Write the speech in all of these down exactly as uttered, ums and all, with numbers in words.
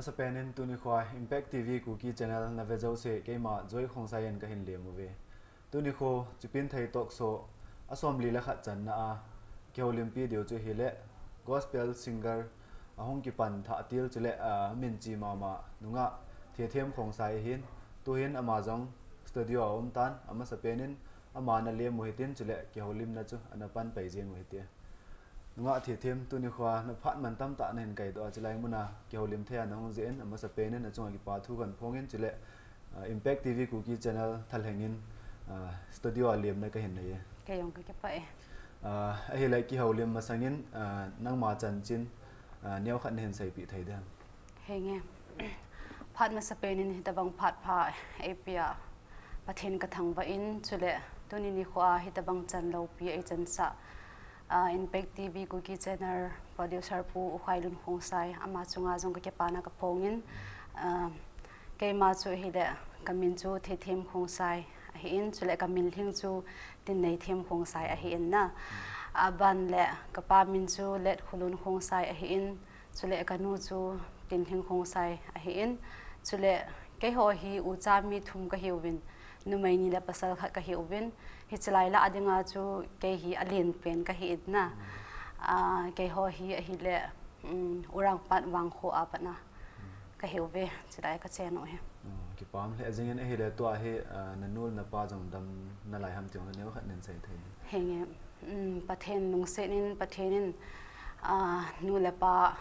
Masapen in tuni khoa Impact T V Kuki Channel na ve jouse keima Joy Khongsai in kahin lem uve. Tuni kho Chipinthei Talk Show a somli le khat channa a kihoulimpi diu chu hile gospel singer ahung kipan thah til chule, ah, minchi mama nungah Thethem Khongsai ahin, tuhin ama jong studio a um tan, amasapen in ama na lem u hitin chule kihoulimna chu ana pan pai jeng u hite. Nungah Thethem, tuni khoa na phat man tamtah na hin kaidoh a, chulai muna kihoulim thei a na hung jeh in, amasapen in achunga kipa thu kan phong in, chule, ah, Impact T V Kuki Channel thalheng in, ah, studio a lemna kahin nei e. Kei jong kakipah e. Ah, ahile kihoulim masang in, ah, nangma chanchin, ah, neokhat na hin seipeh thei dem? Henge. Phat masapen in hitabang phat pha eipea Pathen kathangvah in, chule tuni nikhoa hitabang chan loupi eichansah, ah, Impact T V Kuki Channel producer Pu U Khailun Khongsai, ama chunga jong kakipana kaphong in, ah, keima chu hile kamin chu Thethem Khongsai ahin, chule kamillhing chu Tinneithem Khongsai ahin na. Aban le kapa min chu Letkholun Khongsai ahin, chule kanu chu Tinlhing Khongsai ahin, chule keiho hi ucha mi thum kahiuvin, numei ni le pasal khat kahiuvin, hiche lai lah a dinga chu kei hi alenpen kahin na. Ah, keiho hi ahile, um, Urangpat Vangkho a pat na kahiuve, chulai kachen u hi. Oh, kipa um lheh jeng in, ahile tua hi, ah, nanu napa jong dam nalai ham ti jong neokhat nahin sei thei dem? Henge, um, Pathen lungset in, Pathen in, ah, nu le pa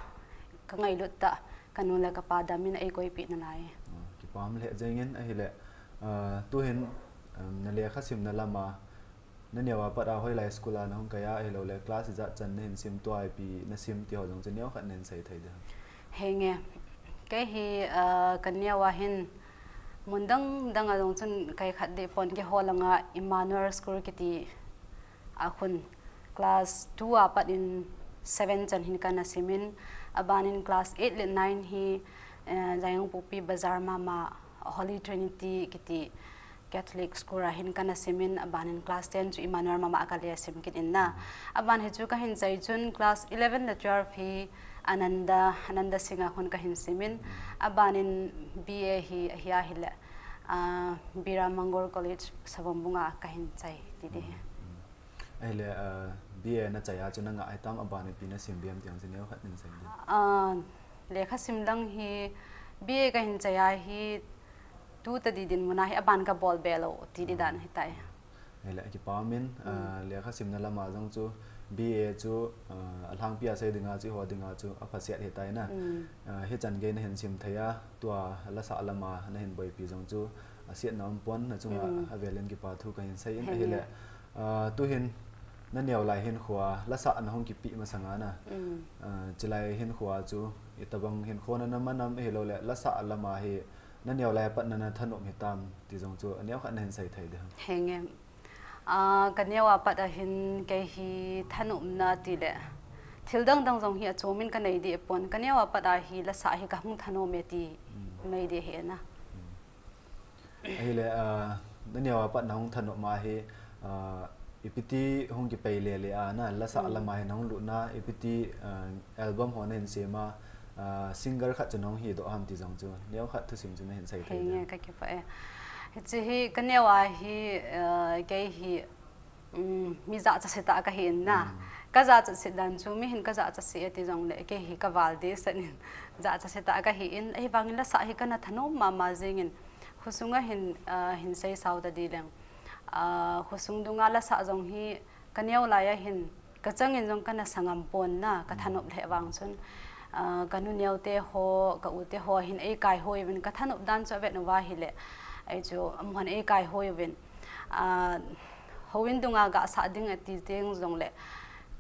kangailut tah, kanu le kapa dam in eikoipeh nalai. Oh, kipa um lheh jeng in, ahile, ah, tuhin, um, na lekha simna lama, naneo a pat a hoilai school a nahung kai a, ahiloule class ijat chan nahin sim, tua ipi nasim ti ho jong chu neokhat nahin sei thei dem? Henge, kei hi, ah, kaneo a hin mun dang dang a jong chun kai khat deh pon, keiho langa Emmanuel School kiti a khun class two a pat in seven chan hin kana sim in, aban in class eight le nine hi, eh, Jaiyongpokpi Bazar mama Holy Trinity kiti Catholic School a hin kana sim in, aban in class ten chu Emmanuel mama a kale sim kit in na. Aban hi chu kahin chai chun class eleven le twelve hi Ananda, Ananda Singh a khun kahin sim in, aban in B A hi, ahi ahile, ah, Bira Mangal College Savombung a kahin chai ti ding ahi. Ahile, ah, B A na chai a chu nangah hitam, aban ipi nasim bem ti jong chu neokhat nahin sei dem? Ah, lekha sim lang hi B A kahin chai a hi tu tadi dinmun a hi aban kabol be lou ti ding dan ahitai. Ahile kipa um in, ah, lekha simna lama jong chu B A chu, ah, alhangpi a sei dinga chu eiho dinga chu aphaset ahitai na. Ah, hichan gei nahin sim thei a, tua lasah lama nahin boipi jong chu asetna um pon, nachunga avel in kipa thu kahin sei in, ahile, ah, tuhin naneo lai hinkhoa lasah nahung kipeh masanga na, ah, chulai hinkhoa chu itobang hinkho nana man am, ahiloule lasah lama hi naneo lai a pat nana thanop hitam ti jong chu aneokhat nahin sei thei dem? Henge, ah, kaneo a pat a hin kei hi thanopna tile thil dang dang jong hi achom in kanei deh pon, kaneo a pat a hi lasah hi kahung thanom e ti nei deh ahi na. Ahile, ah, naneo a pat nahung thanom a hi, ah, ipiti hung kipei le le a na, lasah lama hi nahung lutna, ipiti, ah, album ho nahin sem a, ah, singer khat chu nahung hidoh ham ti jong chu neokhat thusim chu nahin sei thei dem? Henge, kakipah e. Hiche hi kaneo a hi, ah, kei hi, um, mi jachat se tah kahin na. Kajachat se dan chu mihin kajachat se e ti jongle kei hi kaval dehset in jachat se tah kahin, ahivangin lasah hi kana thanom mama jengin, khosung a hin, ah, hin sei sao tadi leng, ah, khosung dunga lasah jong hi kaneo lai a hin kachang in jong kana sangam pon na, kathanop lheh vang chun, ah, kanu neote ho, ka ute ho hin eikaihoi uvin, kathanop dan chu avet uva ahile, ei chu amahon eikaihoi uvin, ah, houin dunga gasah ding ati teng jongle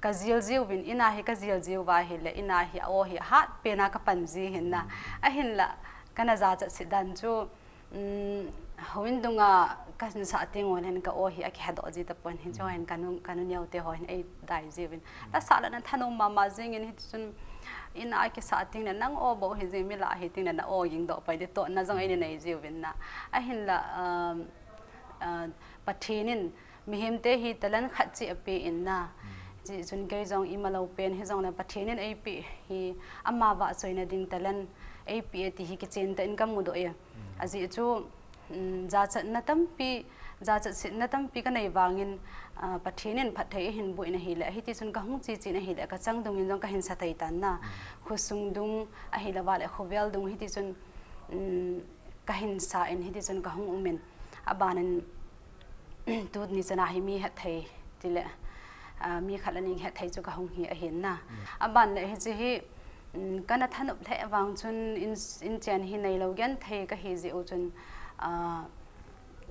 kajil jiuvin, in a hi kajil jiuva ahile, in a hi a-o hi ahat pen a kapan ji ahin na. Ahinla kana jachat se dan chu, um, houin dunga kahinsah teng uleh hin ka-o hi akihedoh ji tapon, hiche ho hin kanu, kanu neote ho hin eidai jiuvin, lasah la nathanom mama jengin, hichun in a kisah tengle nang o bou hijeng, mi lah hi tengle na-o gingdoh pai ding tohna jong eina nei jiuvin na. Ahinla, um, ah, Pathen in mihemte hi talent khat cheh apen na. Hichun kei jong imalou pen hijongle Pathen in eipeh hi ama vahchoina ding talent, Ei pi e ti hi kichen tah in ka mudoh e. Ajeh chu, um, jachatna tampi, jachat setna tampi ka nei vangin, ah, Pathen in phatthei ahin boh in ahile, hiti chun ka hung che chen ahile, ka chang dung in jong ka hin sa thei tan na. Khosung dung ahilou vale, khovel dung hiti chun, um, ka hin sa in, hiti chun ka hung um in. Aban in, tuni chan a hi mi het thei tile, ah, mi khat le ni het thei chu ka hung hi ahin na. Aban le hiche hi, um, kana thanop lheh vang chun in, in chen hi neilou genthei ka hi jeh u chun, ah,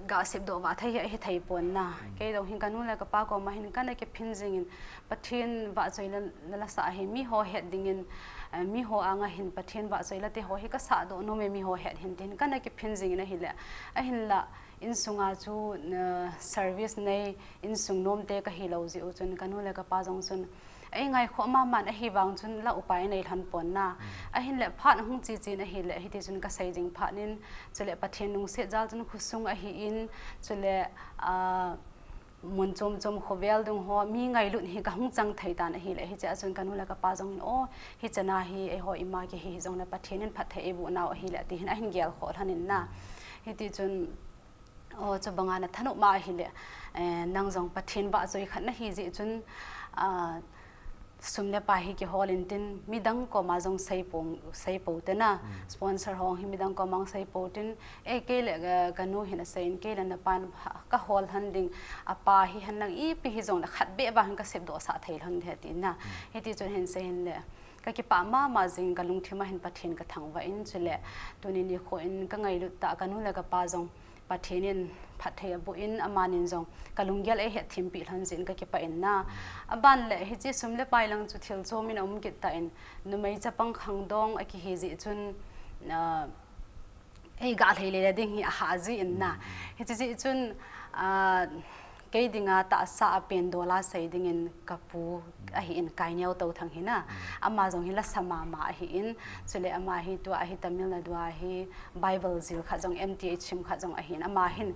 ga sepdoh vah thei hi ahi thei pon na. Kei jong hin ka nu le ka pa koma hin kana kiphin jing in, Pathen vahchoi la, la, la sa hi mi ho het ding in, eh, mi ho anga hin Pathen vahchoi la te ho hi ka sah doh nom e, mi ho het hin tin kana kiphin jing in ahile, ahinla insunga chu, eh, service nei, insung nom te ka hi lou jeh u chun ka nu le ka pa jong chun ei ngai kho mama in ahi vang chun la upai nei lhon pon na. Ahinle phat hung che chen ahile, hiti chun ka sei jing phat in, chule Pathen lungset jal chun khosung ahi in, chule, ah, mun chom chom khovel dung ho, mi ngailut hi ka hung chang thei tan ahile, hiche a chun ka nu le ka pa jong in, "O, hichan a hi eiho ima kihi hi jong le Pathen in phatthei eiboh nau ahile," ti hin ahin gel kho lhon in na. Hiti chun, "O, chubanga na thanop ma ahile, eh, nang jong Pathen vahchoi khat na hi jeh chun, ah, sum le pai hi kihol in tin, midang koma jong sei pong, sei pou te na, sponsor ho hi midang koma jong sei pou tin, eh, kei le, eh, ka nu hin asei in, kei le na pan ha, ka hol lhon ding, apa hi hen lang ipi hi jong le khat beh vang hin ka sepdoh sah thei lhon ding ahi," tin na. Hiti chun hin sei hin le, ka kipah mama jing, ka lungthim a hin Pathen ka thangvah in, chule tuni nikho in ka ngailut tah ka nu le ka pa jong Pathen in phatthei aboh in, amanin jong ka lunggel eihet thempi lhon jeh in ka kipah in na. Aban le hiche sum le pai lang chu thil chom in aum kit tan, numei chapang khangdong akihi jeh chun, ah, ei ga lhei le le ding hi ahah jeh in na. Hiche jeh chun, ah, kei dinga tahsa a pen dol a sei ding in ka pu ahi in, Kaineo Touthang hi na. Ama jong hi lasa mama ahi in, chule ama hi tua hi Tamil Nadu a hi Bible jil khat jong, M T H sim khat jong ahi in, ama hin,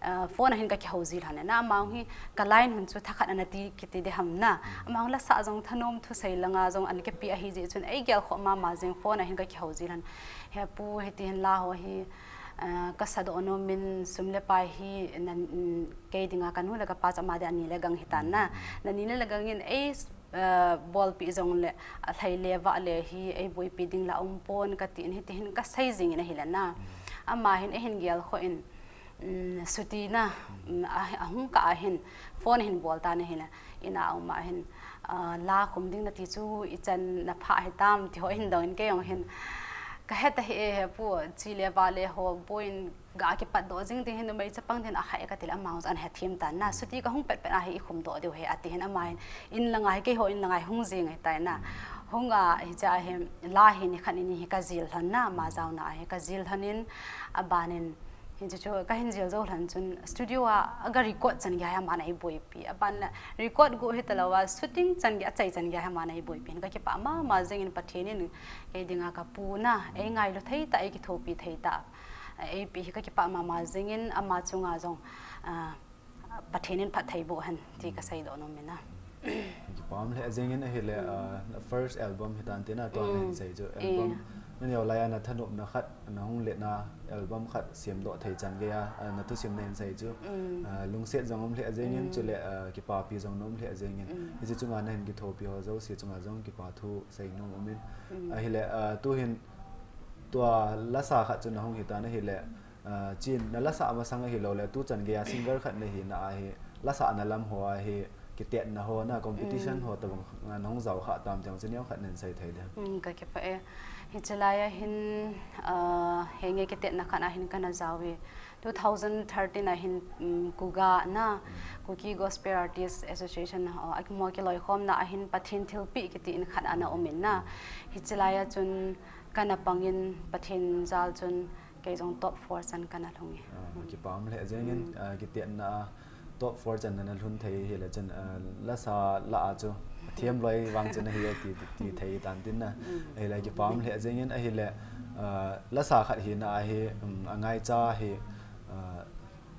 ah, phone a hin ka kihou jil lhon na. Ama hi ka line hon chu thakhat ana ti kiti ding ham na. Ama lasa jong thanom, thusei langa jong ana kipe ahi jeh chun ei gel kho mama jing, phone a hin ka kihou jil lhon. "He pu, hiti hin la ho hi, ah, ka sa doh nom in, sum le pai hi na, mm, kei dinga ka nu le ka pa chu ama dia ni le gang hi tan na. Na ni le gang in ei, ah, bolpi jong le, ah, lhai le vah le hi ei boipi ding la um pon," ka tin, hiti hin ka sei jing in ahile na. Ama hin eihin gel kho in, um, suti na, um, a, ahung kah a hin phone hin bol tan ahile, in a um a hin, ah, "La khum ding nati chu ichan na pha hitam?" ti ho hin dong in, kei jong hin ka het ahi e, "He pu, chi le va le ho boh in ga kipat doh jing ding hin, numei chapang din ahai," ka ti le, ama jong ana hethem tan na. "Suti ka hung pet pet a hi i khum doh diu ahi," ati hin, ama hin, "In langa hi, kei ho in langa hi hung jing ahi tai na. Hung a hiche a hi la hi ni khat ni ni hi ka jil lhon na, ama jaona a hi ka jil lhon in, aban in, hiche chu ka hin jil jou lhon chun studio a, a ga record chan gei a hi aman ei boipi. Aban le record gu hi talou a, shooting chan gei, achai chan gei a hi aman ei boipi. Ka kipah mama jing in, Pathen in kei dinga ka pu na, ei ngailu thei tah, ei kithopi thei tah, ei pi hi ka kipah mama jing in, ama chunga jong, ah, Pathen in phatthei boh hen ti ka sei doh nom in a. Kipah um lheh jeng in ahile, ah, first album hi tan tin a, tua na hin sei chu. Album na neo lai a na thanopna khat, na hung letna album khat sem doh thei chan gei a, ah, na thusim na hin sei chu. Ah, lungset jong um lheh jeng in, chule, ah, kipapi jong na um lheh jeng in. Hiche chunga na hin kithopi ho jouse chunga jong kipa thu sei nom um in. Ahile, ah, tu hin tua lasa khat chu na hung hi tan ahile, ah, chin na lasa masang ahilou le, tu chan gei a singer khat na hina a hi, lasahna lam ho a hi, kitetna ho na, competition ho tabang, ah, na hung jao kha tam ti jong chu neo khat na hin sei thei dem? Mm, ka kipah e. Hiche lai a hin, ah, henge kitetna khat a hin kana jao e. Two thousand thirteen a hin, um, KUGA na, Kuki Gospel Artists Association, ah, a kimo kiloikhomna a hin Pathen Thilpeh kiti in khat ana um in na. Hiche lai a chun kana pang in, Pathen jal chun kei jong top four chan kana lhung e. Ah, kipa um lheh jeng in, ah, kitetna a top four chan na na lhun thei hile chun, ah, lasa lah a chu athem loi vang chu na hi e ti, ti thei tan tin na. Ahile kipa um lheh jeng in ahile, ah, lasa khat hina a hi, um, angaicha hi, ah,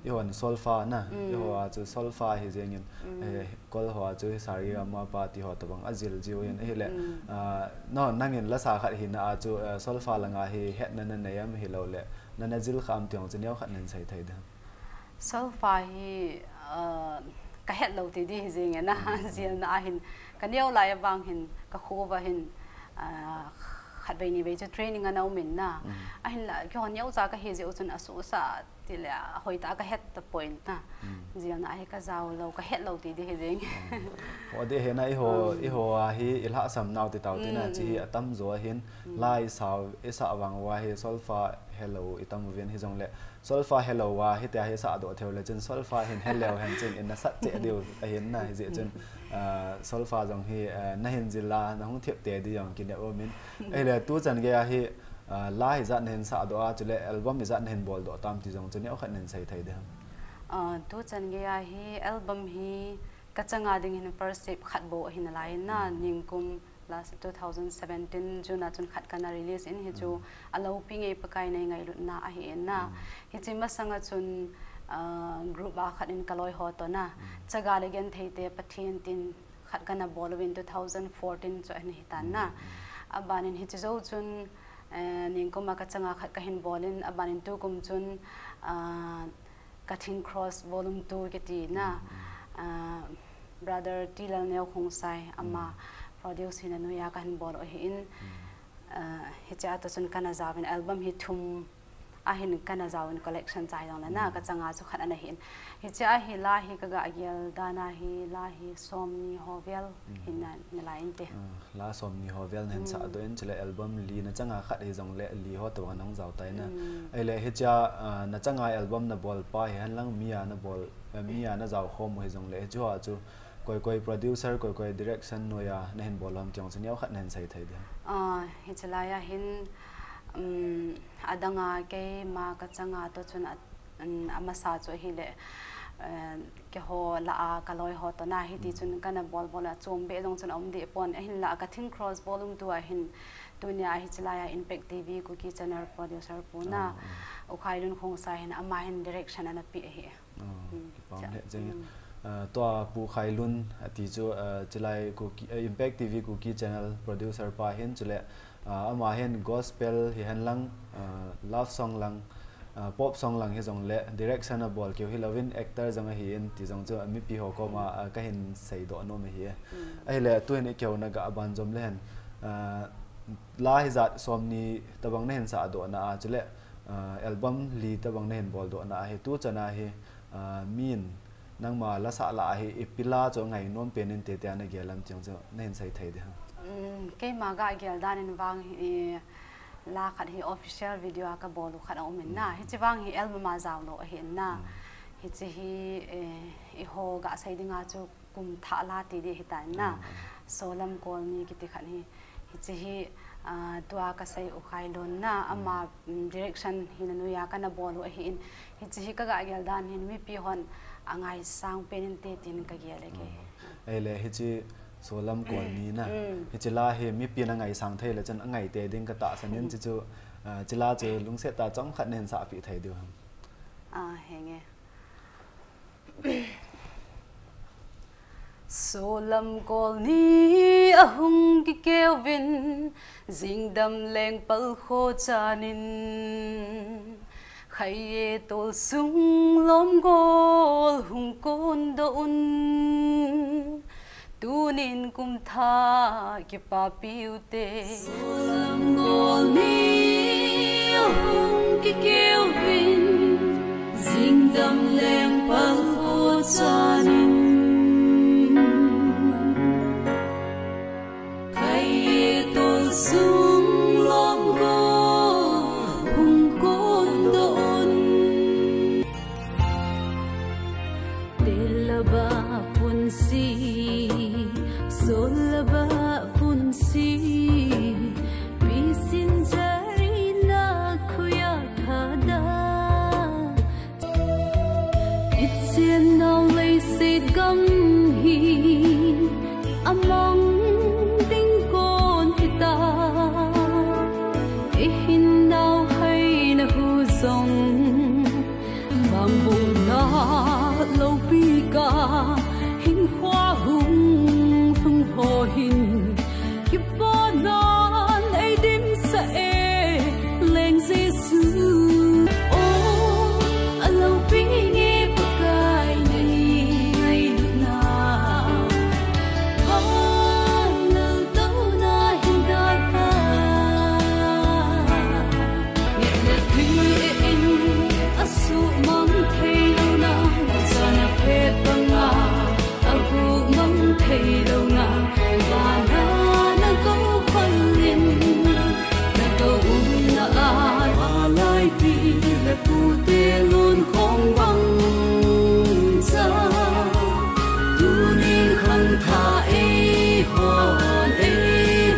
ihon solfa na, mm, iho a chu solfa hi jengin, mm, eh, kol ho a chu sari gama pa ti ho tabang ajil jiu hin, ahile, mm, ah, no, nangin lasa khat hina a chu, eh, solfa langa hi hetna nanei am hilou le, nana jil kha am ti jong chu neo khat nahin sei thei dem? Solfa hi, ah, kahet lou ti di hi jengin na, mm, jilna a hin, kaneo lai a vang hin, kakho uva hin, ah, khat vei ni vei chu training ana um in na. Mm. Ahinla, kihon neocha kahi jeh u chun asuhsa tile, ahoitah a kahet tapon na. Mm. Jilna a hi kajao lou, kahet lou ti di hi jeng. Mm. Ho di hi na iho, mm, iho a hi ilhahsam nau ti tau ti na, mm, chi hi, mm, atamjo ahin, mm, la isah, isah vang uva hi solfa helou itam uvin hijongle, solfa helou a hitia hi sahdoh thei u le chun solfa hin heleu hen chun ina sat cheh diu ahin na, hijeh chun, mm, ah, solfa jong hi, ah, nahin jil a, nahung thep te di jong kinep um in. Ahile tuchan gei a hi, ah, la ijat nahin sahdoh a, chule album ijat nahin boldoh tam ti jong chu neo khat nahin sei thei dem? Ah, tuchan gei a hi album hi kachanga ding hin first tape khat bou ahi nalai in na, mm, ningkum last two thousand seventeen June a chun khat kana release in, hichu, mm, aloupi ngei Pakai nei ngailutna ahi in na. Mm. Hiche masanga chun, ah, group a khat in kaloi ho toh na, mm, Chaga le Genthei te Pathen tin khat kana bol uvin two thousand fourteen chu ahin hitan na. Mm, mm. Abanin hiche jou chun, eh, ningkum a kachanga khat kahin bol in, abanin tukum chun, ah, Kathing Cross Volume two kiti na, mm, mm, ah, Brother T Lalneo Khongsai ama, mm, produce hina noiya kahin bol u ahi in, mm, ah, hiche a toh chun kana jaovin album hi thum ahin kana jaovin collection chai jongle na, mm, kachanga chu khat ana hi in. Hiche a hi la hi kaga gel dan a hi la hi somni ho vel, mm, hin na, nalai inte. Ah. La somni ho vel nahin sahdoh in, mm, chule album li nachanga khat hijongle li ho tobang nahung jao tai na. Mm. Ahile hichea, ah, nachanga album nabol pa hihen lang mi a nabol, eh, mi a najao khom u hijongle hiche ho chu koi koi producer, koi koi direction noiya nahin bol ham ti jong chu neo khat nahin sei thei dem? Ah, hiche laiya hin, um, adanga keima kachanga toh chun a, um, amasa chu ahile, eh, keiho lah a kaloi ho toh na hiti, mm, chun kana bol bol a chom beh jong chun aum deh pon. Ahinla Kathing Cross Volume two a hin tunia hiche laiya Impact T V Kuki Channel producer pu na, ah, ah, U Khailun Khongsai hin ama hin direction ana pe ahi. Ah, mm, kipah lheh jeng. Mm. Ah, tua Pu Khailun ati chu, ah, chulai Kuki, ah, Impact T V Kuki Channel producer pa hin chule, ah, ama hin gospel hihen lang, ah, love song lang, ah, pop song lang hijongle direction abol keu hilouvin actor jong ahi in ti jong chu, ah, mipi ho koma, mm, ah, kahin seidoh nom ahi. Mm. Ahile tuhin ikihou na ga ban jom le hen, ah, la hijat somni tobang nahin sahdoh na a chule, ah, album li tobang nahin boldoh na a hi tuchan a hi, ah, min nangma la sah lah a hi ipi la chu angai nom pen inte tia nagel ham ti jong chu nahin sei thei dem? Um, keima ga gel dan in vang hi, la khat hi official video a kabol u khat aum in na. Mm. Hiche vang hi album a jao lou ahi in na. Mm. Hiche hi, eh, eiho ga sei dinga chu kum thah la ti di ahitan na. Mm, mm. Solam Kolni kiti khat hi. Hiche hi, ah, tua kasei U Khailun na, mm, ama, mm, direction hina noiya kana bol u ahi in. Hiche hi kaga gel dan hin mipi hon angaisang pen inte tin kagel e kei. Mm. Ahile hiche Solam Kolni na. Mm. Hiche la hi mipi in angaisang thei le chun angai tei ding katahsan in, mm, hiche chu, ah, hiche la chu lungset tah a chomkhat nahin sahpeh thei diu ham? Ah, henge. Solam Kolni ahung kikeuvin, jingdam leng palkho chanin, Khaiye tol sung lomgol hung kondoh un, tunin kum thah kipapi u te. Solam Kolni ahung kikeuvin, jingdam leng palkho chanin, Khaiye tol sung lomgol hung kondoh un. Tel laba punsi, sol laba punsi, pisin jarina khoya Pi ka hin khua hung hung ho hin kipa nan ei dim sa e leng Jesu. O a lo pi nge Pakai nei ngai na. Van lal to na hin da ta. Nge le pi e in a su mang thei lo na. Sana phe panga a gu mang thei lo na. Vana na ko khol in na ko um na a. A lai pi le pu te lun khong bang cha. Tunin khang tha ei hon, ei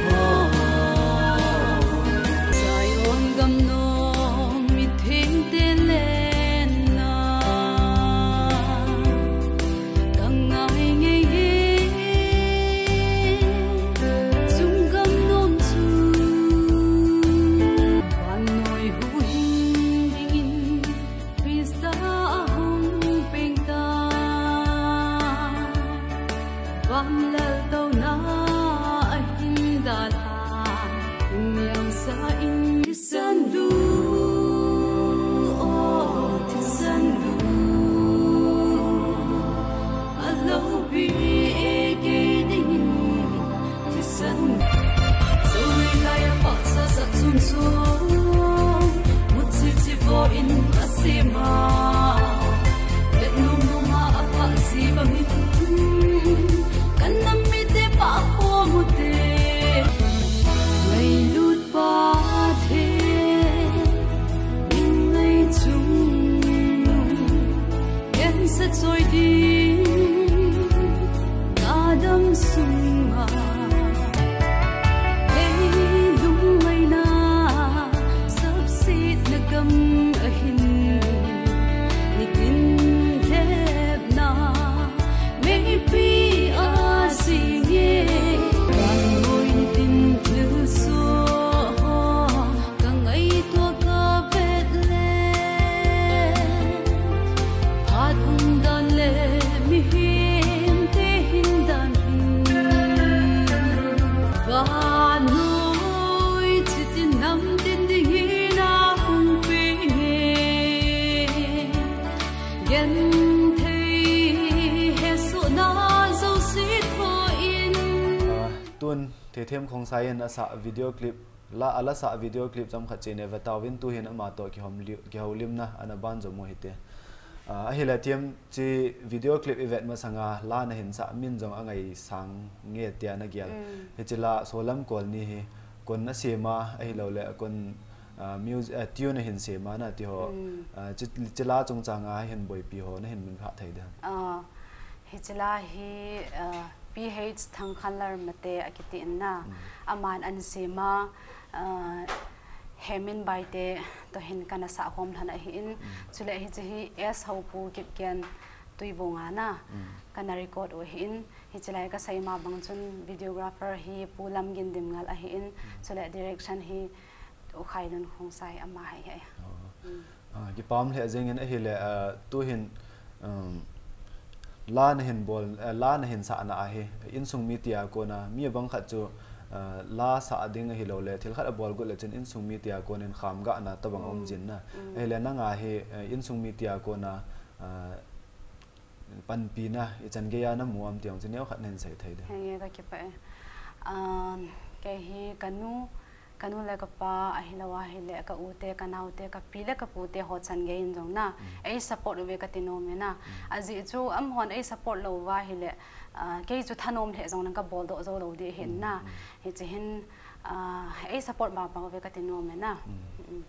hon. Zion gam nom mi theng te len na. Ka ngai ngei e, chung gam nom chu. Vannoi huhhing dingin Christa a hung peng ta. Van lal to na a hin da ta. Miang sa in thisan lu, o thisan lu. A lo pi e kei dingin thisan. Zoi lai a paksa sa chun chun. Mut chi chi vo in a sima. Vet num num a a pak si bang in. Kan nam mi te pa po mu te. Ngailut Pathen, min ngai chung, gensa choi ding, ka dam sunga, kei lungngaina, sapsetna gam ahin, nitin thepna, meipi a singe, vannoi nitin thilsoh, ka ngaito ka vet le, phat um dan le, mihem te hin dan hin. Vannoi chitin namtin dingin a hung peng e. Genthei hesohna jouse thoh in. Ah, tun Theithem Khongsai in asah video clip, la, ala sah video clip chomkhat chena vetauvin tuhin ama toh kihoulim, kihoulimna ana banjom u hite. Ah, ahile Them chi video clip ivet masanga la nahin sah min jong angaisang nge tia nagel. Mm. Hichi la Solam Kolni hi koin asem a, ahilouleh koin, ah, music, ah, tune ahin sem a nati ho. Mm. Ah, chi, chi la chungchanga hin boipi ho nahin minphah thei dem? Ah, hichi la hi, ah, P H Thangkhanlal Mate akiti in na. Mm. Aman ahin sem a, ah, Hemin Baite toh hin kana sah khom lhon ahin. Mm. Chule hichi hi S Hopu Kipgen Tuibong a na. Mm. Kana record u ahin. Hichi lai kasei ma bang chun videographer hi Pu Lamgin Dimngal ahin. Mm. Chule direction hi U Khailun Khongsai ama hi ahi. Oh. Mm. Ah, kipa um lheh jengin ahile, ah, tuhin, um, la nahin bol, ah, la nahin sahna ahi, insung mi tia kona, mi abang khat chu, ah, la sah ding ahilouleh, thil khat abol got le chun insung mi tia konin khamgahna tabang a um jin na. Mm. Ahile nanga hi, ah, insung mi tia kona, ah, panpina, ichan geiya namu am ti jong chu neokhat nahin sei thei dem? Henge, ka kipah e. Um, kei hi kanu, kanu le kapa ahilou ahile, ka u te, ka nao te, ka pi le ka pu te ho chan gei in jong na. Mm. Ei support uve kati nom e na. Mm. Ajeh chu amahon ei support lou uva ahile, ah, kei chu thanom lheh jong nang kabol doh jou lou ding ahin na. Mm, mm. Hichi hin, ah, ei support bang bang uve kati nom e na. Mm. Mm.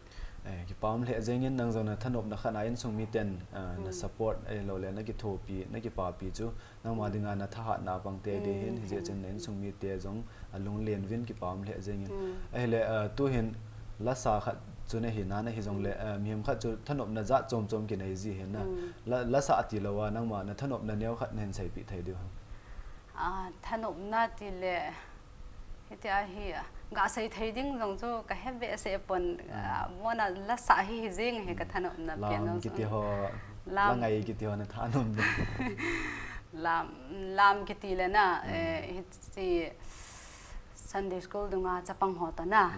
Eh, kipa um lheh jengin nang jong na thanopna khat a insung miten, ah, na support, eh, lou le na kithopi, na kipapi chu nangma dinga na thahatna pang te ding ahin, hijeh chun na insung mite jong alunglen uvin kipa um lheh jengin. Ahile, ah, tuhin lasa khat chu nahi na, nahi jongle, ah, mihem khat chu thanopna jat chom chom kinei ji ahin na. La, lasa tilou a nangma na thanopna neokhat nahin seipeh thei diu ham? Ah, thanopna tile, hitia hi, ah, gasei thei ding jong chu kahe behseh pon, ah, mona lasa hi hijeng hi ka thanopna pian jong chu. Lam kiti ho. Lam. Langai kiti ho na thanom de. Lam, lam kiti le na, eh, hichi Sunday school dunga chapang ho to na.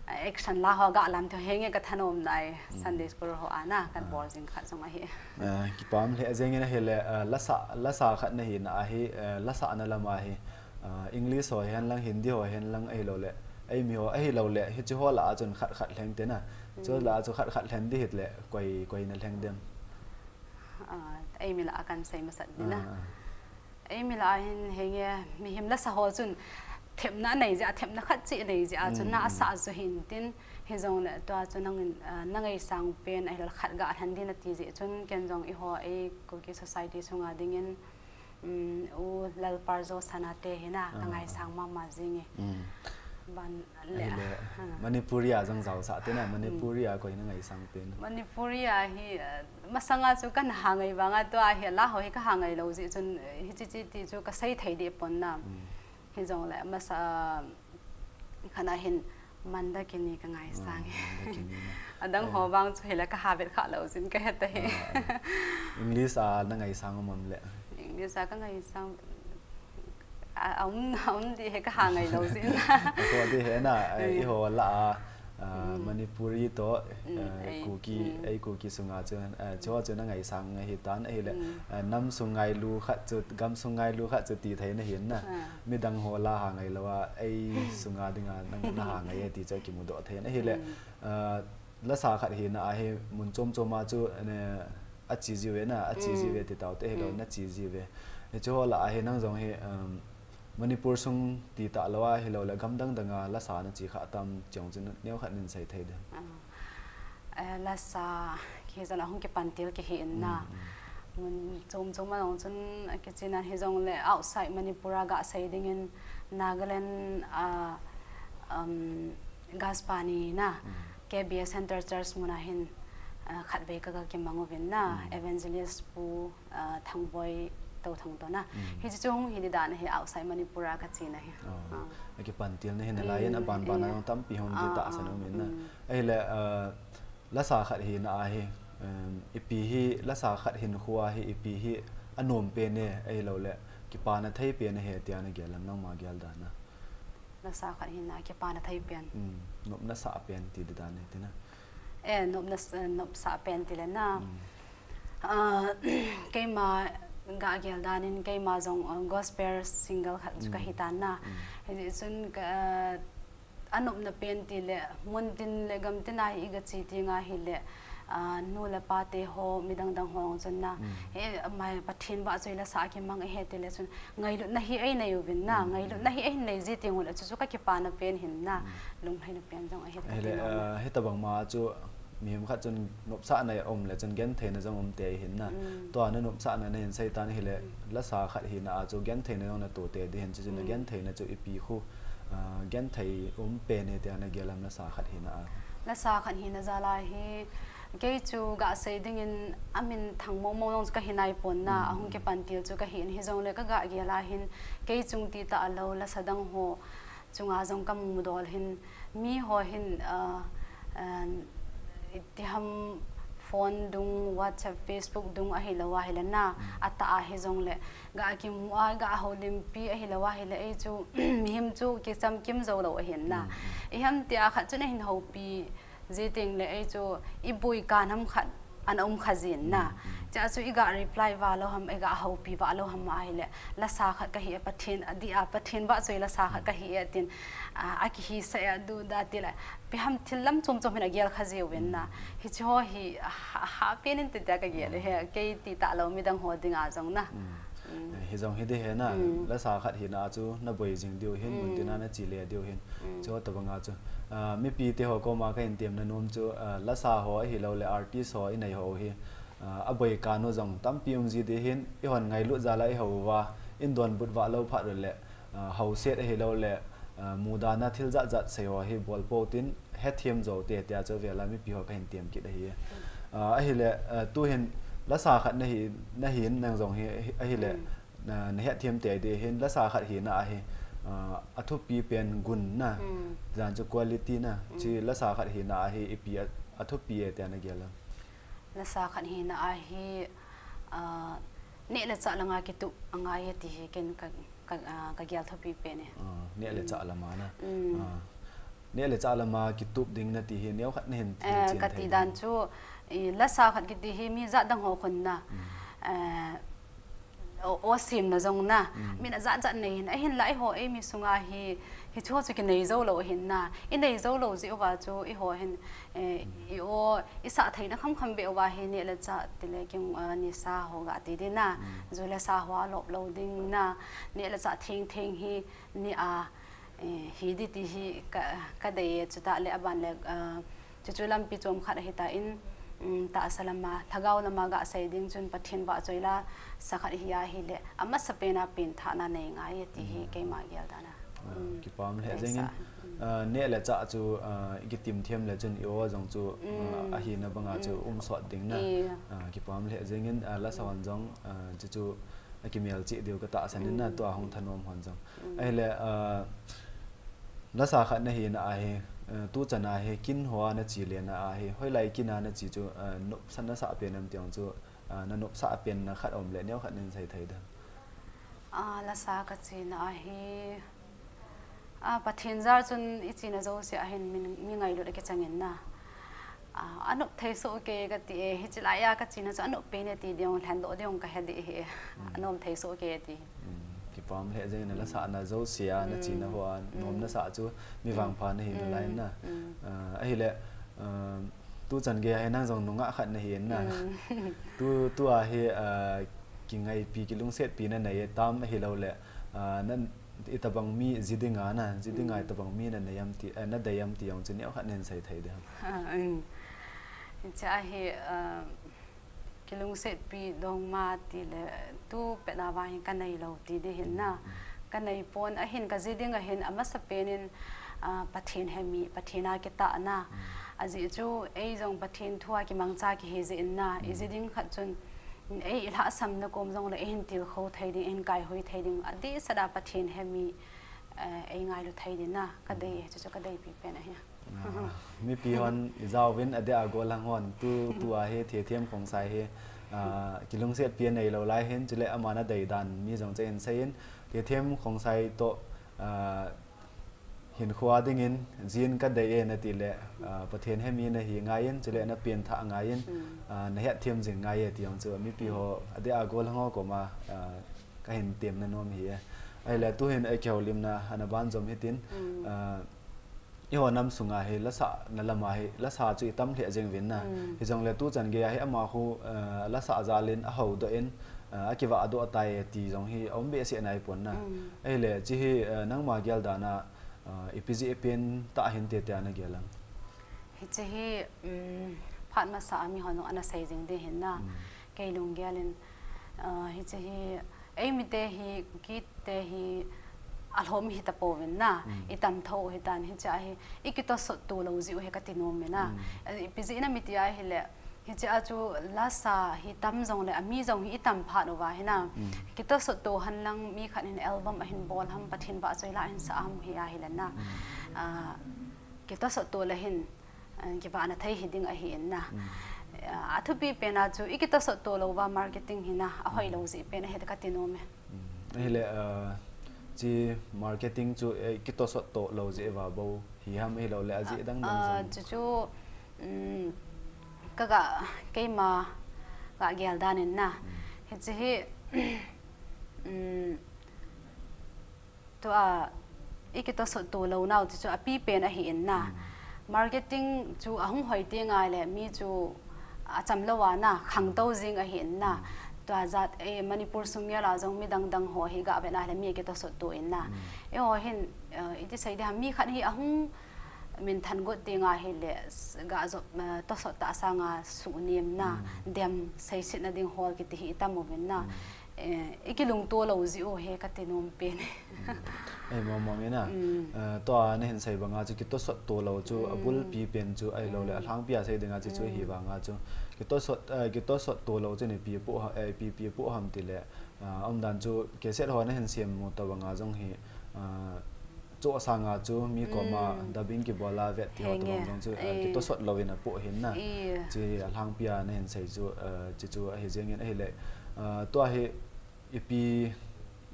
Eh, action la ho ga lam to henge ka thanom nai Sunday school ho ana kan bol jing khat jong ahi. Eh, kipah le jeng in ahile, eh, lasa, lasa khat nahi na ahi, eh, lasa na lam ahi. Ah, English ho hen lang, Hindi ho hen lang ahilou le. Eimi ho ahilou le, hichi ho la a chun khat khat lheng te na. Chu la a chu khat khat lheng di hit le, koi, koi na lheng dem. Ah, eimi la a kan sei masat di na. Ah, ah. Eimi la a hin henge, mihem lasa ho chun themna nei jeh a, themna khat chi nei jeh a chun na asa chu hin tin, hijong le tua chu nang in, ah, na ngaisang pen, ahilou le khat ga lhen di na ti jeh chun ken jong eiho, ei Kuki society sunga dingin, Um, U Lalparjo Sanate hi na, ka ngaisang mama jing e. Ban le, ahile, ah. Manipuri a jong jaosah te na, Manipuri a koi na ngaisang pen. Manipuri a hi, ah, masanga chu kan ha ngai vanga tua hi la ho hi ka ha ngai lou jeh chun, eh, hichi chi ti chu ka sei thei di pon na. Hijong le, masa, Khat na hin Mandakini ka ngaisang e. Ah, Mandakini na. Adang ho vang chu hile ka ha vet kha lou jin ka het ahi. Ah, ah. English a na ngaisang um am le? English a ka ngaisang, a, a um, a um di he ka ha ngai lou jin. Ko di he na, eh, eiho la a, ah, Manipuri to, eh, ei, Kuki, ei Kuki sunga chu, eh, chu chu na ngaisang ahi tan ahile, eh, nam sung ngailu khat chu, gam sung ngailu khat chu ti thei na hin na. Ah. Midang ho la ha ngai lou a, ei sunga dinga na, na ha ngai e ti chu kimudoh thei na ahile, ah, lasa khat hina a hi mun chom chom a chu, eh, a chi jiu ve na, a chi jiu ve ti tau te hilou, na chi jiu ve. Hichu ho la a hi nang jong hi, um, Manipur sung ti talou a hilou le gam dang dang a lasa na chi kha tam chong chu neo khat nin sei thei dem. Ah. Eh, lasa, kei jong a hung kipan til kei hi in na. Mun chom chom a jong chun, a kichi nan hijong le outside Manipur a ga sei ding in Nagaland, ah, um, Gaspani na, K B S Center Church mun a hin, ah, khat vei ka ga kimang uvin na, Evangelist Pu, ah, Thangboi Touthang to na. Hichi chu hung hi di dan hi outside Manipur a ka chi na hi. Ah. A kipan til na hin a lai in a ban ban a jong tampi hung di ta sa na um in na. Ahile, ah, Lasa khat hina a hi, um, ipi hi, lasa khat hin khu a hi, ipi hi a nom pen e, ahilou le, kipana thei pen e he tia na gel lam nangma gel dan a. Lasa khat hina, kipana thei pen. Um, nopna sah pen ti di dan e, ti na. Eh, nopna s-, nopsah pen ti le na. Ah, keima ga gel dan in, keima jong, uh, gospel single khat chu ka hi tan na. Hichi chun ka, a nopna pen ti le, mun tin le gam tin a hi i ga chi ti nga hi le, ah, nu le pa te ho, midang dang ho jong chun na. He, mai Pathen vahchoi lasa a kimang e he ti le chun, ngailutna hi ei nei uvin na, ngailutna hi ei nei ji ti ngun a chu chu ka kipana pen hin na, lunglhaina pen jong ahi ta ti na. Ah, hitabang ma chu, Mihem khat chun nopsahna um le chun gentheina jong um te hin na. Tua na nopsahna na hin sei tan hile, lasa khat hina a chu gentheina jong na to te di hin chu na gentheina chu ipi khu, ah, genthei um pen e tia na gel lam lasa khat hina a. Lasa khat hina jal a hi, kei chu ga sei ding in a min thang mong mong jong chu ka hi nai pon na, a hung kipan til chu ka hi in hijong le ka ga gel a hin, kei chung ti talou, lasa dang ho, Chunga jong ka mudol hin, mi ho hin, ah, ah, itiham phone dung, WhatsApp, Facebook dung ahilou ahile na, atah a hijong le, ga kimu a, ga houlimpi ahilou ahile, ei chu, mihem chu kichamkim jou lou ahin na. Iham tia khat chun ahin houpi, Ji teng le ei chu i boi kan ham khat ana um kha jin na. Chia chu i ga reply va lou ham, i ga houpi va lou ham ahile, lasa khat ka hi e Pathen, a di a Pathen vahchoi lasa khat ka hi e tin, a, a kihi sa e du da ti le, pi ham thil lam chom chom hin a gel kha jiu vin na. Hichi ho hi, ha, ha pen in ti tia ka gel he, kei ti talou midang ho ding a jong na. Eh, hijong hi di he na, lasa khat hina chu na boi jing diu hin, mun tina na chi le diu hin. Chu tabang a chu, ah, mipi te ho koma ka hin temna nom chu, ah, lasa ho ahilou le artist ho i nei ho hi, ah, a boi kan u jong tampi um ji di hin, i hon ngailut jal a i hou va, in donbut va lou phat le, ah, houset ahilou le, ah, mudana thil jat jat sei ho hi bol pou tin, hethem jou te tia chu vela mipi ho ka hin tem kit ahi. Ah, ahile, ah, tu hin lasa khat na hi, na hin nang jong hi, ahile, na, na hethem te di hin lasa khat hina ahi, ah, a thupi pen gun na, jan chu quality na, chi lasa khat hina ahi ipi a, a thupi e tia na gel a. Lasa khat hina ahi, ah, neh le chah langa kitup angai e ti hi ken ka, ka, ah, ka gel thupi pen e. Ah, neh le chah lama na. Mm. Ah, neh le chah lama kitup ding na ti hi neo khat na hin, hin Eh, chin ka thei ti ding. Dan chu, i, lasa khat kiti hi mi jat dang ho khun na. Mm. Eh, o, o sim na jong na. Mm. Min a jat jat nei hin. Ahin la eiho ei mi sunga hi, hi chu chu kinei jou lou hin na. I nei jou lou ji uva chu eiho hin, eh, i o, i sah theina kham kham be uva hi neh le chah ti le king, ah, nisa ho ga ti di na. Mm. Ju le sa ho a lop lou ding na. Neh le chah theng theng hi ni a, eh, hi di ti hi ka, ka dei e, chuta le aban le, ah, chu chu lampi chom khat ahi ta in, um, tahsa lama, lhagao lama ga sei ding chun Pathen vahchoi la sa khat hi ahi le, amasa pen a pen thahna nei ngai e ti hi Mm. keima gel dan a. Ah, Mm. kipam le Nei jeng in, sa. Mm. ah, neh le chah chu, ah, i kitim thiam le chun i o jong chu, ah, Mm. ahi na banga chu Mm. um sot ding na. Iya. Ah, kipam le jeng in, ah, lasa Mm. hon jong, ah, chu chu a kimel cheh diu ka tahsan in na Mm. tua hung thanom hon jong. Mm. Ahile, ah, lasa khat na hina ahi, ah, tu chan ahi, kin hoa na chi le na ahi, hoilai kin a na chi chu, ah, nopsah na sah pen em ti ong chu, ah, na nopsah pen na khat om le neo khat nin sei thei dam. Ah, lasa ka chi na ahi, ah, Pathen jar chun i chi na jouse ahin min, mi ngailut a kichang in na. Ah, a nop thei soh kei ka ti e, hichi lai a ka chi na chu a nop pen e ti ding, lhen doh ding ka he di hi. Mm. A nom thei soh kei ti. Mm, kipam le jeng in lasa na jouse a, na chi na Mm. hoa, nom Mm. na sa chu mi Mm. vangpha na hi na lai Mm. na. Mm. Ah, ahile, ah, tu chan gei a hi nang jong nungah khat na hi na. Mm. Tu, tu a hi, ah, kingaipi, kilungsetpi na nei tam ahilou le, ah, na, i tabang mi ji ding a na, ji ding a i Mm. tabang mi na nei am ti, eh, na dei am ti ong chu neo khat nin sei thei dam. Ah, mm. Hichi ahi, ah, kilungsetpi dong ma ti le tu pet na vang hin ka nei lou ti di hin na. Mm. Ka nei pon ahin ka ji ding ahin amasa pen in, ah, Pathen he mi, Pathen a kitah na. Mm. Ajeh chu ei jong Pathen thu a kimangcha kihi ji in na. I ji Mm. ding khat chun ei i lhahsam na kom jong le ei hin tilkhou thei ding, ei hin kaihui thei ding. Adeh sah a Pathen he mi, eh, ei ngailu thei ding na. Ka dei, Mm. chu chu ka deipi pen ahi. Ah, mipi hon i jaovin adeh a gollhang hon tu, tu a hi Thethem Khongsai hi, ah, kilungsetpi a nei lou lai hin, chule aman a dei dan mi jong chu in sei in, Thethem Khongsai toh, ah, hinkho a ding in, jin ka dei e na ti le, ah, Pathen he mi na hi ngai in, chule na pen thah ngai in, Mm. ah, na hetthem jing ngai e ti ong chu, mipi Mm. ho, adeh a gollhang ho koma, ah, ka hin tem na nom hi e. Ahile tu hin ei kihoulimna, ana ban jom hitin, Mm. ah, Eiho nam sunga hi lasa na lama hi, lasa chu i tam lheh jeng uvin na. Mm. Hijongle tu chan gei a hi amaho, eh, lasa jal in a houdoh in, eh, a kivahdoh tai ti jong hi a um behseh nai pon na. Mm. Ahile, chi hi, eh, nangma gel dan a, eh, ipi jeh pen tah hin tete a na gel am? Hichi hi, um, phat masa a mi hon jong ana sei jing ding hin na. Mm. Kei lunggel in, eh, hichi hi, Ei mite hi, Kuki te hi, alhom hi tapouvin na, Mm. i tam tho u hitan, hichea hi, i kitosot to lou jeh u hi kati nom in na. Mm. Eh, ipi jeh ina mi ti ahile, hichea chu lasa hi tam jongle, ami jong hi i tam phat uva hi na. Mm. Kitosot to hen lang mi khat hin album ahin bol ham, Pathen vahchoi la ahin sa ham hi ahile na. Mm. Ah, kitosot to le hin, eh, kivahna thei hi ding ahi in na. Mm. Eh, a thupi pen a chu i kitosot to lou va marketing hi na, a hoi lou jeh pen ahi kati nom e. Mm. Ahile, eh, chi marketing chu, eh, kitosot to lou jeh va bou hi ham ahilou le a jeh dang dang Ah, jong. Chu chu, mm, ka ga, keima ga gel dan in na. Mm. Hichi hi, mm, Tua, i kitosot to lou nau ti chu a pi pen ahi in na. Mm. Marketing chu a hung hoi ti ngai le mi chu a cham lou a na, khangtou jing ahi in na. Mm. Tua jat, eh, Manipur sung ngel a jong mi dang dang ho hi ga vet na le mi kitosot to in na. Mm. Eiho hin, eh, iti sei di ham mi khat hi a hung min than got ti ngai hile, s-, ga jop, eh, tosot ta sanga suhnem na, Mm. dem seiset na ding hol kiti hi i tam uvin na. Mm. Eh, i kilungto lou jeh u hi kati nom pen. Mm. Ei, mong mong in na. Mm. Eh, tua na hin sei banga chu kitosot to lou chu, a Mm. bulpi pen chu ahilou le, a Mm. lhangpi a sei dinga chu chu hi Mm. vanga chu. Kitosot, eh, kitosot to lou chu ni pi po ha, eh, pi, pi po ham ti le. Ah, umdan chu cassette ho na hin sem mu ta banga jong hi, ah, Chu asanga chu mi koma dubbing kibol a vet ti ho tobang jong chu, eh, kitosot louvin apoh hin na. Chu alhangpia nahin sei chu, eh, chuchu ahi jengin ahile, eh, tua hi ipi,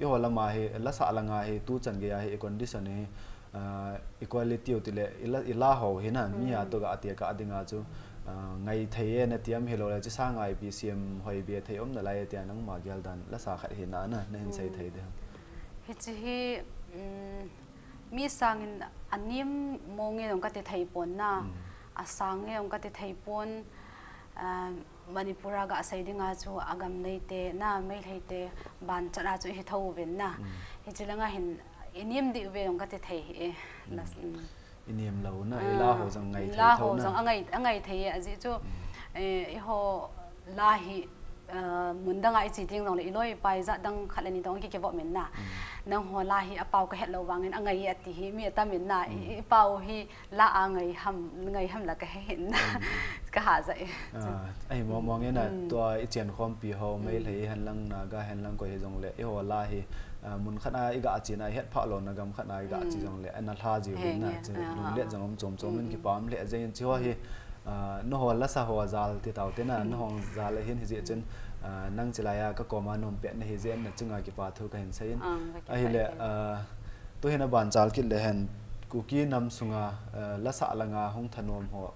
eiho lama hi, lasa langa hi, tuchan geiya hi, i condition hi, ah, equality u tile, i la, i la ho hi na, mi a toh ga ati kha dinga chu, ah, ngai thei e nati am hilou le, chu sanga ipi siam hoi be thei um nalai e tia nangma gel dan, lasa khat hina na, nahin sei thei ding. Hiche hi, um, mi sangin anem mong e jong kati thei pon na, asang e jong kati thei pon, ah, Manipur a ga sei dinga chu agam neite na, Meitei te ban chan a chu ihi thou uvin na. Hiche langa hin inem diu ve jong kati thei hi e. Inem lou na, i la ho jong ngai thei thou na. Jong angai, angai thei e ajeh chu, eh, eiho la hi, eh, mun danga iche ding jongle iloi pai jat dang khat le ni tong kikivop min na. Nangho la hi apao kahet lou vangin angai e ati hi mi atam in na. I, i pao hi la a ngai ham, ngai ham la kahe hin na. Kaha ja e. Ah, ahi mong mong e na, tua i chenkhompi ho, Meitei hen lang, Naga hen lang koi hijongle, eiho la hi, ah, mun khat a i ga che na, i het phah louna gam khat a i ga che jongle, ana lha jiuvin na, chu lunglet jong um chom chom in kipah lheh jengin chu ho hi, ah, nangho lasa ho jal ti tau te na, nangho jal ahin hijeh chun, ah, nang chilai a ka koma nom pet nahi jeh in na chunga kipa thu kahin sei in. Ahile, ah, tuhin aban chal kit le hen, Kuki nam sunga, ah, lasa langa hung thanom ho,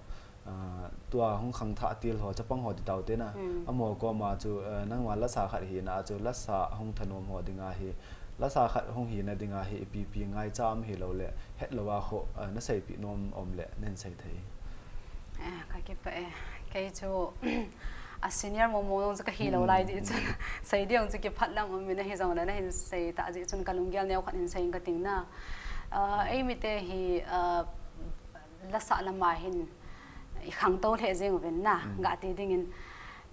ah, tua hung khangthah til ho, chapang ho ti tau te na. Amaho koma chu, eh, nangma lasa khat hina chu, lasa hung thanom ho dinga hi, lasa khat hung hina dinga hi, ipi ipi ngaicha um hilou le, het lou a ho, eh, naseipeh nom um le, nahin sei thei. Eh, kakipah e, kei chu, a senior mong mong chu kahi lou lai jeh chun, sei ding chu kipah lang um in ahi jongle, nahin sei ta jeh chun kalunggel neo khat in sei in kating na. Ah, eimi te hi, ah, lasa lama hin i khangtou lheh jeng uvin na, ga ti dingin,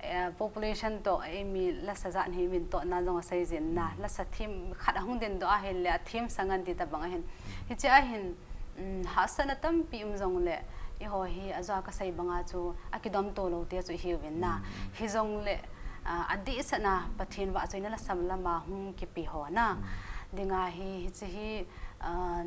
eh, population toh, eh, mi lasa jat hi min tohna jong asei jin na, lasa thim khat ahung dindoh ahile, athim sang an ti tabang ahin. Hiche ahin, um, hahsatna tampi um jongle, eiho hi ajo a kasei banga chu, akidom to lou te chu ihiuvin na. Hijongle, ah, adehset na Pathen vahchoina lasa lama hung kipe ho na. Dinga hi, hiche hi, ah,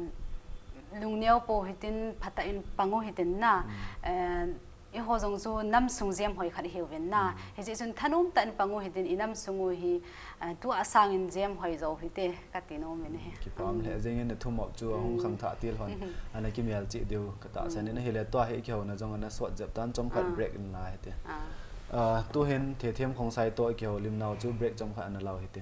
lungneo pou hitin, phatah in pang u hitin na. Eh, eiho jong chu nam sung jem hoi khat ihiuvin na. Hijeh chun thanom tah in pang u hitin, i nam sung u hi, eh, tua sangin jem hoi jou hite, kati nom in ahi. Kipah lheh jengin nathumop chu ahung khangthah til hon, ana kimel cheh diu katahsan in ahile tua hi kihouna jong ana sot jep tan chomkhat break in la hite. Ah, tuhin Thethem Khongsai toh kihoulim nau chu break chomkhat ana lau hite.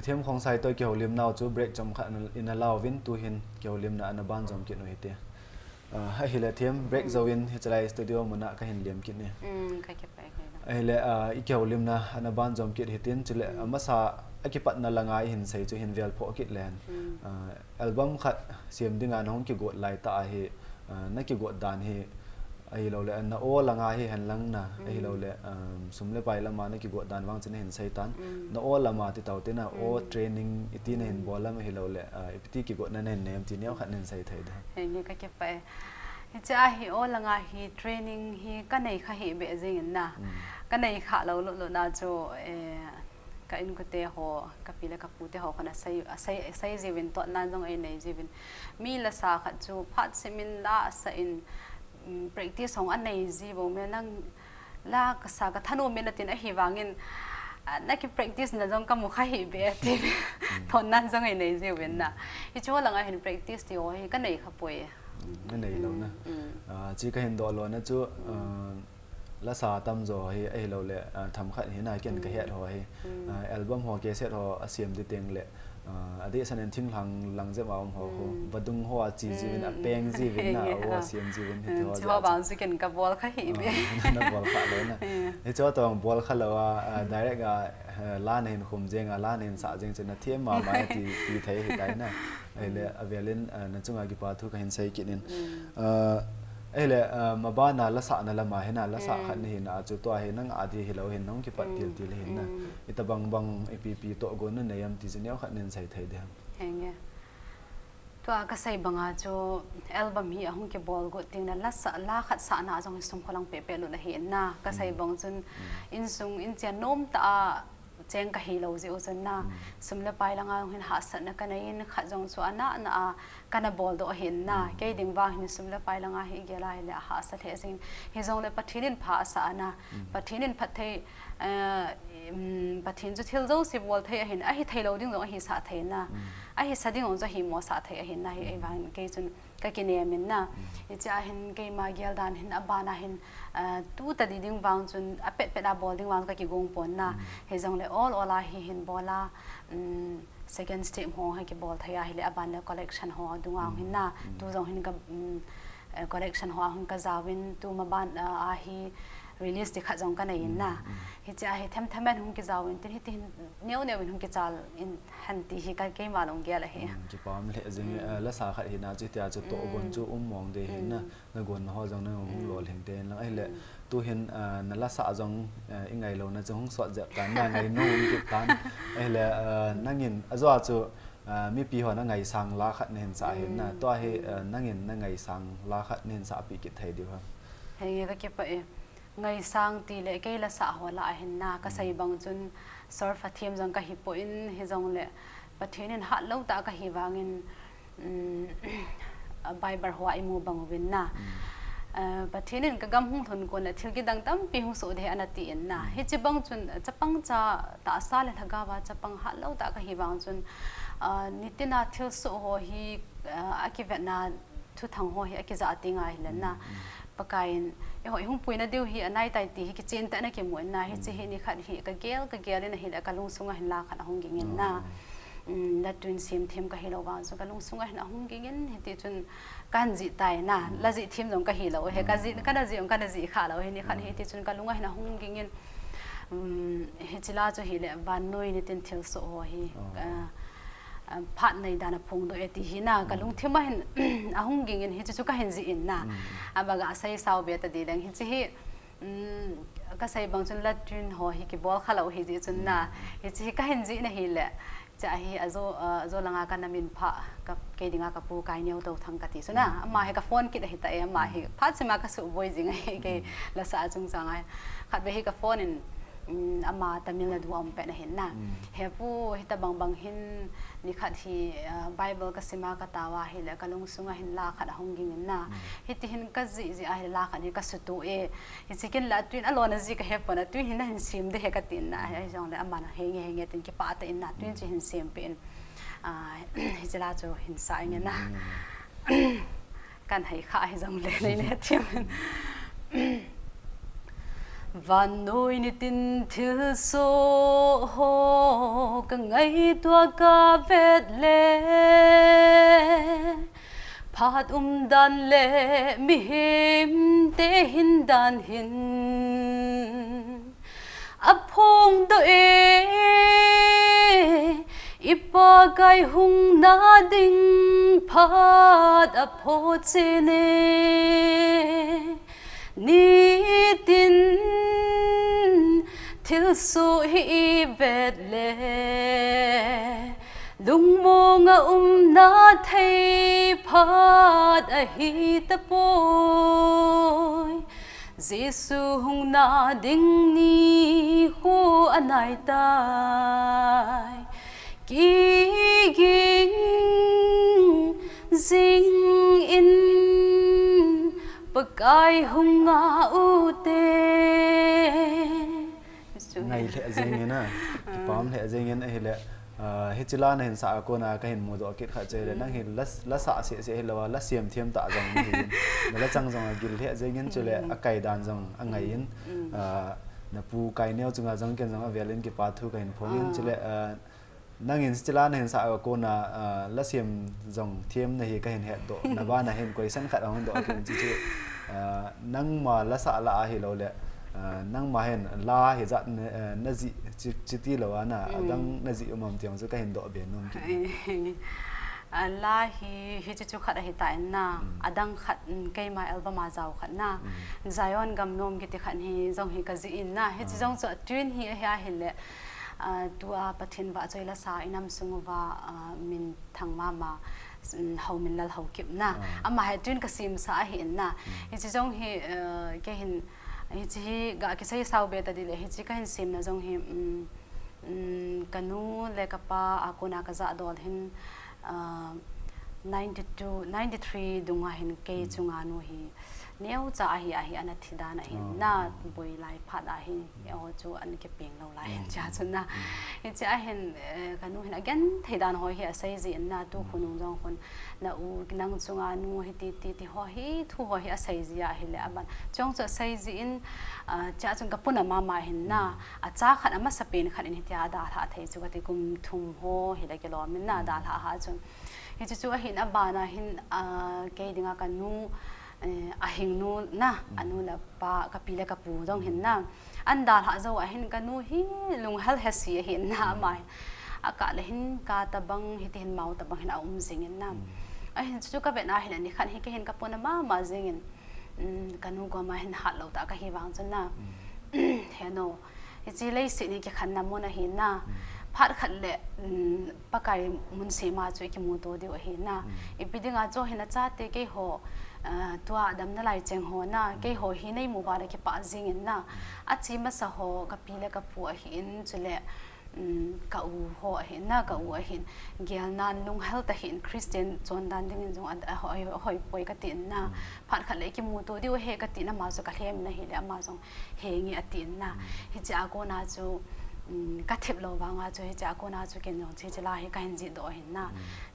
Them Khongsai toh kihoulimnau chu break chomkhat in alauvin tuhin kihoulimna ana banjom kit u hite. Ah, ahile Them break jouvin hichelai studio muna kahin lem kit e. Ahile, ah, ikihoulimna ana banjom kit hitin chule, ah, masa akipatna langa ihin sei chu hin velphoh kit len. Ah, album khat sem dinga nahung kigot laitah ahi, ah, nakigot dan hi ahilouleh, na o langa hi henlang na, ahilouleh, um, sum le pai lama nakigot dan vang chu nahin seitan. Na o lama ti tau tina, o training iti nahin bol lam ahilouleh, ah, ipiti kigotna nahin nei em ti neokhat nahin sei thei dem? Henge, kakipah e. Hiche ahi o langa hi training hi kanei kha hih beh jingin na. Kanei kha lou lou lou na chu, eh, ka inkote ho, kapi le kapute ho khun asei, asei, asei jiuvin, totnan jong einei jiuvin. Mi lasa khat chu phat simin la asah in, practice hung anei ji bou me nang la kasa kathanom in atin ahivangin, ah, naki practice na jong kamu kha hih beh ti. Totnan jong einei jiuvin na. Hiche ho langa hin practice ti ho hi kanei kha poi. Nanei lou na. Ah, chi kahin doh lona chu, ah, lasa tamjo hi ahilouleh, ah, themkhat hina ken kahet ho hi. Ah, album ho, cassette ho asem di tengle, ah, adehset in thinglhang lang jep a um ho khu. Vadung ho achi jiuvin, apeng jiuvin na, o asem jiuvin hiti ho. Hiche ho vang chu ken kabol kha hih beh. Nabol kha lou na. Hiche ho tobang bol kha lou a, ah, direct a, eh, la nahin khum jeng a, la nahin sah jeng chu nathem mama ti, ti thei ahitai na. Ahile avelin, ah, nachunga kipa thu kahin sei kit in. Ah, ahile, ah, mabana lasahna lama hina, lasah khat nahina chu tua hi nang a di hilou hin nahung kipat til til hin na. Itobang bang ipi pi tohgon nanei em ti chu neokhat nahin sei thei dem? Henge. Tua kasei banga chu album hi ahung kibol got tengle lasa, la khat sahna jong hi sum kholang pehpeh lut ahi na. Kasei bang chun insung inchen nomtah a cheng kahilou jeh u chun na, sum le pai langa jong hin hahsatna kanei in, khat jong chu ana, ana a kana boldoh ahin na. Kei ding vang hin sum le pai langa hi igel a hile ahahsa lheh jing. Hijongle Pathen in pha asah ana. Pathen in phatthei, eh, um, Pathen chu thil jouse bol thei ahin, ahi theilou ding jong ahisah thei na. Ahisa ding jong chu ahimo sah thei ahin na, hi ahivangin kei chun kakinem in na. Hiche a hin keima gel dan hin abana hin, ah, tu tadi ding vang chun apet pet a bol ding vang kakigong pon na. Hijongle ol ol a hi hin bol a, um, second step ho hi kibol thei ahile aban le collection ho dunga hin na. Tu jong hin ka, um, eh, collection ho a hin kajaovin tu maban, ah, a hi release ti khat jong kanei in na. Hiche a hi themthem in hung kijaovin tin hiti hin neo neo in hung kichal in hen ti hi ka keima lunggel ahi. Kipah lheh jing e, eh, lasa khat hina chu hitia chu tohgon chu um mong de hin na, nagonna ho jong nahung lolhing te in lang ahile, tuhin, ah, nalasah jong, eh, ingailou na chu hung sot jep tan na, ngainom hung kit tan. Ahile, ah, nangin ajoa chu, ah, mipi hon angaisang la khat nahin sah hin na, tua hi, ah, nangin nangaisang la khat nahin sahpeh kit thei diu ham? Henge, kakipah e. Ngaisang tile kei lasah ho lah ahin na, kasei bang chun solfa them jong kahipoi, hijongle Pathen in hatlou tah kahi vangin, um, Bible ho a imu bang uvin na. Eh, Pathen in kagam hung lhun kon le thil kidang tampi hung soh ding ahi ana tin na. Hiche bang chun chapang cha, tahsa le lhagao a chapang hatlou tah kahi vang chun, ah, nitina thilsoh ho hi, ah, akivetna thuthang ho hi akijah teng ahile na, Pakaiyin, eiho ihung puina diu hi anaitai ti hi kichen tah in akimun na, hiche hi nikhat hi kagel, kagel in ahile kalungsunga hin la khat ahung ging in na. Um, la tune sem them kahilou vang chu kalungsunga hin ahung ging in, hiti chun kahin jih tai na, la jih them jong kahilou, he kajih, kana jih jong kana jih kha lou, he nikhat hiti chun kalunga hin ahung ging in, um, hiche la chu hile Vannoi nitin thilsoh ho hi, ah, ah, phat nei dan a phongdoh e ti hi na, kalungthim a hin ahung ging in hiche chu kahin jih in na. Amaga asei sao be ta di leng hiche hi, um, kasei bang chun la tune ho hi kibol khalou hi jeh chun na, hiche hi kahin jih na hile, cha hi ajo, ah, ajo langa kana min pha, ka, kei dinga kapu Kaineo Touthang kati chu na, ama hi kaphone kit ahi tai, ama hi phat sima kasuboi jing ahi, kei lasa chungchang a. Khatvei hi kaphone in, um, ama Tamil Nadu a um pen ahin na. He pu, hitabang bang hin nikhat hi, ah, Bible kasima katao ahile kalungsunga hin la khat ahung ging in na. Hiti hin kajih jih ahile la khat hi kasutoh e. Hiche kin la tune alona jeh kahepon a, tune hi nahin sem ding ahi katin na. Hijongle aman henge henge tin kipah tah in na tune chu hin sempeh in. Ah, hiche la chu hin sa inge na. Kahin hai kha hijongle nei ne thiam in. Vannoi nitin thilsoh ho ka ngaito a ka vet le, phat umdan le mihemte hindan hin aphongdoh e, i Pakai hungna ding phat aphochen e. Nitin thilsoh hi i vet le, lungmong a umna thei phat ahi tapoi. Jesu hungna ding nikho anai tai. Kiging jingin Pakai hung nga ute. Ngai lheh jengin a, kipah lheh jengin ahile, ah, hiche la nahin sah a kona kahin mudoh kit khat chu ahile, nang hi la, la sah seh seh hilou a, la siam thiam tah jong nahin, na la chang jong agil lheh jengin chule, akai dan jong angai in, ah, na Pu Kaineo chunga jong ken jong avel in kipa thu kahin phong in chule, ah, nangin hiche la nahin sah a kona, ah, la siam jong thiam nahi kahin hetdoh, na bana hin question khat ahung doh kit in chu chu, ah, nangma la sah la ahilou le, ah, nangma hin la hijat na, eh, na jih chi, chiti lou a na, adang na jih um am ti jong chu kahin doh be nom kit. Ah, la hi, hiche chu khat ahi ta in na, adang khat, mm, keima album a jao khat na, Zion Gamnom kiti khat hi jong hi ka jih in na, hiche jong chu a tune hi ahi ahile, ah, tua Pathen vahchoi la sa i nam sung uva, ah, minthang mama, mm, Haominlal Haokip na. Ama hi tune ka semsa ahi in na. Hiche jong hi, eh, kei hin, hiche hi ga kisei sao be ta dile, hiche kahin semna jong hi, mm, mm, ka nu le ka pa a kona ka jah dol hin, ah, ninety-two, ninety-three dunga hin kei chunga nu hi neocha ahi, ahi ana thi dan ahin na, boi lai phat ahin, eiho chu ana kipeng lou lai hin cha chu na. Hiche ahin, eh, ka nu hin agenthei dan ho hi asei jin na, tu khonung jong khun na u nang chunga nu hi ti, ti, ti ho hi, thu ho hi asei ji ahile aban. Chong chu asei jin, ah, cha chun ka puna mama hin na, acha khat amasapen khat in hitia adalhah thei chu kati kum thum ho hile kilom in na adalhah ha chun. Hiche chu ahin abana hin, ah, kei dinga ka nu, eh, ahing nu na, anu le pa, ka pi le ka pu jong hin na. An dalhah jou ahin ka nu hi lunghel hesi ahin na ama hin. Akah le hin ka tabang hiti hin mao tabang hin aum jingin na. Ahin chu ka vet na hin ani khat hi kei hin ka puna mama jingin. Mm, ka nu koma hin hat lou tah kahi vang chun na. Heno, hiche leiset hi kikhenna mun ahi na. Phat khat le, mm, Pakai mun sema chu i kimuto diu ahi na. Ipi dinga chu hin achate keiho, ah, tua damna lai cheng ho na, keiho hi nei mu uva le kipah jingin na. Ache masa ho ka pi le ka pu ahin chule, mm, ka u ho ahin na, ka u ahin. Gelnan lunghel tah in Christian chondan dingin jong a, a, ahoi, ahoi poi kati in na. Phat khat le kimuto diu ahi kati in ama jong ka lhem in ahile ama jong henge ati in na. Hiche a kona chu, mm, ka thep lou vanga chu hiche a kona chu ken jong hiche la hi kahin jih doh ahin na.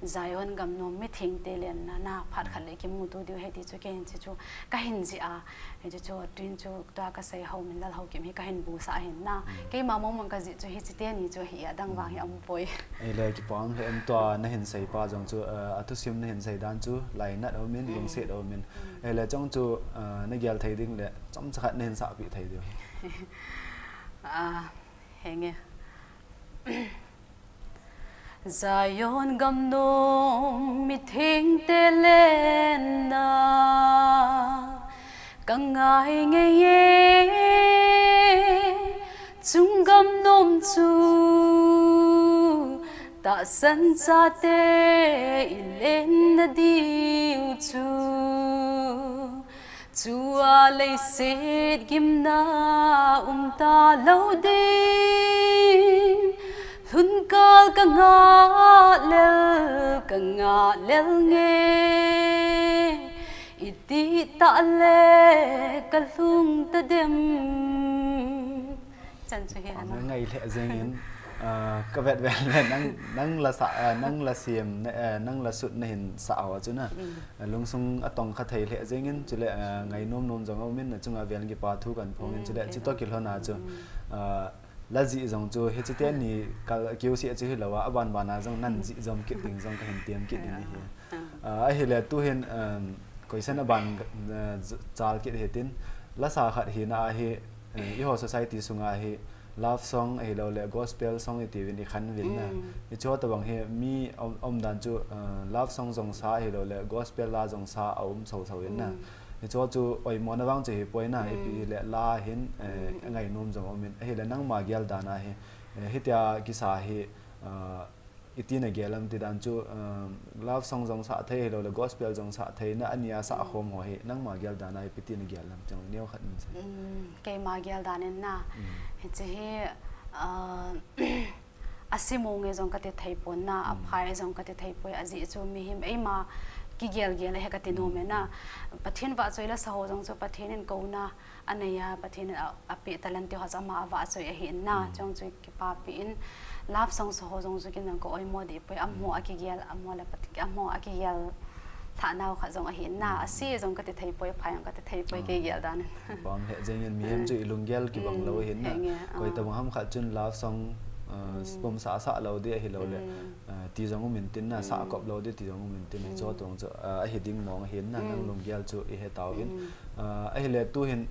Zion Gamnom mithengte lenna na, phat khat le kimuto diu ahi ti chu ken hiche chu kahin jih a. Hiche chu tun chu tua kasei Haominlal Haokip hi kahin busah ahin na. Keima mong mong ka jih chu hiche teni chu ahi, adang vang hi aum poi. Ahile kipah lheh in tua nahin sei pa jong chu, eh, athusim nahin sei dan chu lainat aum in, lungset aum in. Ahile chong chu, eh, na gel thei ding le chomcha khat nahin sahpeh thei diu. Ah, henge. Zion Gamnom mithengte lenna ka ngai ngei e, Chung Gamnom chu tahsan chate i lenna diu chu. Chua leiset gimna um talou ding, lhunkal ka ngah lel, ka ngah lel nge, itih tah le ka lhung tadem. Chan chu hi ana ngai lheh jengin. Ah, ka vet vel le nang, nang la sa, ah, nang la siam, na, eh, nang la sut na hin sa ho chu na. Ah, lungsung a tong kha thei lheh jeng in, chule, ah, ngainom nom jong a um in, na chunga vel kipa thu kan phong in, chule, chi to kilhon a chu. Ah, la jih jong chu, hichi te ni kal kiu si chu hi lo a, a ban ban a jong nan jih jom kit ding jong ka hin tiam kit ding hi. Ah, ahile tu hin, um, question a ban, ah, j-, chal kit hi tin, la sa khat hi na a hi, eh, i ho society sunga hi, love song ahilou le gospel song i ti vin i khan vin na. I chu tabang hi mi om, om dan chu, uh, love song jong sa ahilou le gospel la jong sa a um so so vin na. I chu chu oimo na vang chu hi poi na, i pi le la hin, eh, ngainom jong um in. Ahile nangma gel dan a hi, eh, hitia kisa hi, uh, i ti na gel am ti dan chu, um, love song jong sa thei ahilou le gospel jong sa thei na ania sa khom ho hi nangma gel dan a hi pi ti na gel am ti neo khat in sa. Keima gel dan in na. Hichi hi, ah, a simu nge jong ka ti thei pon na, a phai jong ka ti thei poi, a jih chu mihem eima kigel gel he ka ti nom e na. Pathen vahchoi la sa ho jong chu Pathen in kou na, a nei a, Pathen in a, a pe talent ti ho chu ama a vahchoi ahi in na. Chong chu kipa pi in, love song sa ho jong chu kin jong ka oimo di poi, a mo a kigel, a mo le pat, a mo a kigel. Thanau khat jong ahi na, a si jong ka ti thei poi, phai jong ka ti thei poi, kei gel dan. Pam he jeng in mihem chu i lunggel kibang lo ahi na. Koi tabang ham khat chun love song, uh, spom sa sa lo di ahilou le, uh, ti jong um in tin na, sa kop lo di ti jong um in tin, hi cho tong chu, uh, ahi ding mong ahi na, nang lunggel chu i he tau in. Uh, ahile tu hin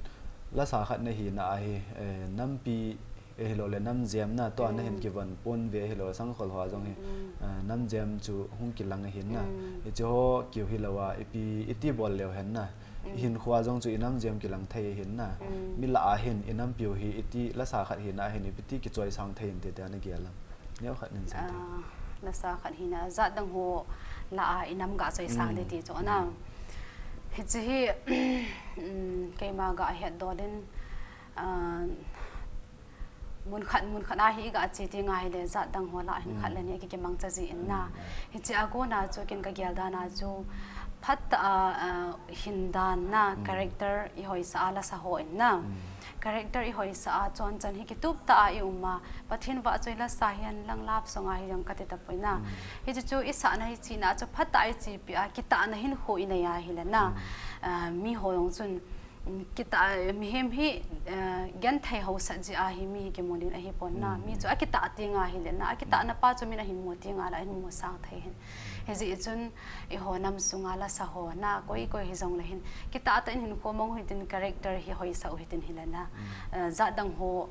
la sa khat na hi na ahi, eh, nampi, ahilou le nam jem na, to na hin kivon pon ve ahilou le sangkhol ho jong hi, ah, nam jem chu hung kilang ahi na. I chu ho kiu hilou a, i pi, i ti bol leu hen na. I hin khua jong chu i nam jem kilang thei ahi na. Mi la a hin, i nampiu hi, i ti la sa khat hi na hin, i pi ti kichoi sang thei in ti te na gel am. Neo khat nin sa te. Ah, la sa khat hi na, jat dang ho la a i nam ga choi sang de ti chu na. Hichi hi, um, keima ga het dol in, ah, Mun khat, mun khat a hi i ga chi ti ngai le jat dang ho la hin khat le ni ki kimang cha ji in na. Hichi a kona chu kin ka gel dan a chu phat a, a, hin dan na character i hoi sa a la sa ho in na. Character i hoi sa a chon chan hi kitup ta a i um a. Pathen vahchoi la sa hihen lang love song a hi jong ka ti ta poi na. Hichi chu i sa na hi chi na chu phat a i chi pi a kitah na hin khu i nei a hi le na. A, mi ho jong chun Kitah, mihem hi, eh, genthei hausat jeh a hi mi hi kimu ding ahi pon na. Mi chu akitah ti ngai hi le na, akitah na pa chu min ahin mu ti ngai la, ahin mu sang thei hin. Hijeh chun eiho nam sunga la sa ho na, koi koi hi jong le hin. Kitah tah in hin kho mong hi tin character hi hoi sa u hi tin hi le na. Eh, jat dang ho,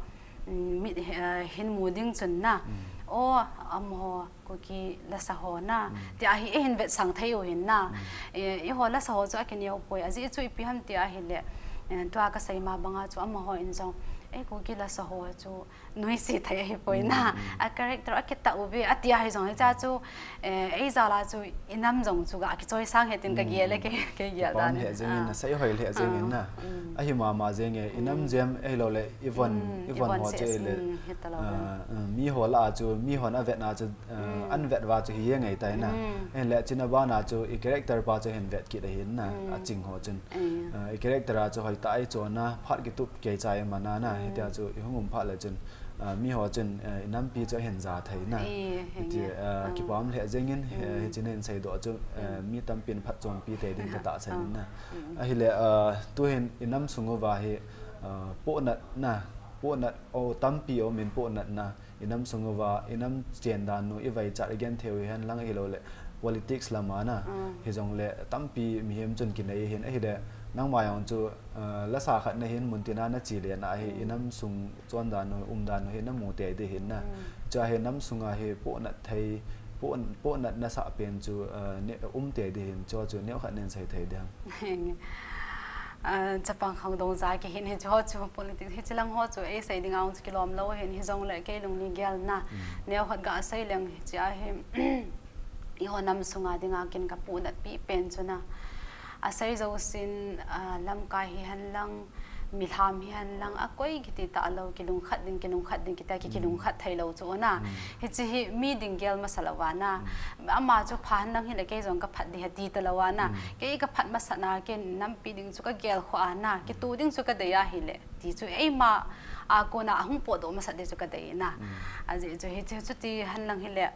mm, mit, eh, hin mu ding chun na. O, amaho, Kuki la sa ho na. Tia hi eihin vetsang thei u hin na. E, eiho la sa ho chu akineo poi. Ajeh chu ipi ham tia hi le. E, tua ka sei ma banga chu amaho in jong. E, Kuki la sa ho chu nuisi thei ahi poi na. A character akitah u ve. Atia hi jong hi cha chu. E, ei jal a chu i nam jong chu ga kichoi sang he tin ka gel e ke, ke gel dan. He jeng in na, sei hoi le jeng in na. Ahi mama jeng e, i nam jem ei lo le, i von, i von ho che le. Hi ta lo. Ah, ah, mi ho la a chu, mi hon a vet na chu, ah, an vet va chu hi e ngai tai na. Hin le chin a ban a chu, i character pa chu hin vet kit ahin na, a ching ho chun. Ah, i character a chu hoi ta ai chu na, phat kitup kei chai ma na na, hitia chu i hung um phat le chun, ah, mi ho chun, ah, i nampi chu hin ja thei na. Hiti, ah, kipam le jeng in, eh, hi chin in sei do chu, eh, mi tampin phat chompi te ding ka ta san in na. Ahile, ah, tu hin i nam sung uva hi, ah, pohnat na, pohnat o tampi o min pohnat na. I nam sung uva, i nam chen dan u, i vaichat i genthei u hihen lang ahilou le, politics lam a na, hi jong le tampi mihem chun kinei hin, ahile, nangma jong chu, eh, la sa khat na hin, mun tin a na che le na hi, i nam sung chon dan u, um dan u hi na mu tei di hin na. Chu a hi nam sung a hi pohnat thei, poh, pohnat na sa pen chu, eh, ne, um tei di hin, chu chu neo khat nen sei thei di ham. Ah, chapang khangdong ja kihin hi chu ho chu politics hi chi lang ho chu ei sei ding a ong chu kilom lo hin hi jong le kei lungni gel na. Neo khat ga sei leng hi chi a hi i ho nam sunga ding a kin ka pohnat pi pen chu na. A sei jo sin, ah, lamkai hi hen lang, mi lam hi hen lang, a koi kiti ta lo, kilungkhat ding, kilungkhat ding, kita ki kilungkhat thei lo chu na. Hi chi hi mi ding gel masa lo va na. Ama chu pha hen lang hi le kei jong ka phat di ha ti ta lo va na. Kei ka phat masa na, ken nam pi ding chu ka gel kho a na, kitu ding chu ka dei a hi le. Ti chu eima a kona ahung potdoh masat ding chu kadei na. Ajeh chu hiche chuti henlang hile,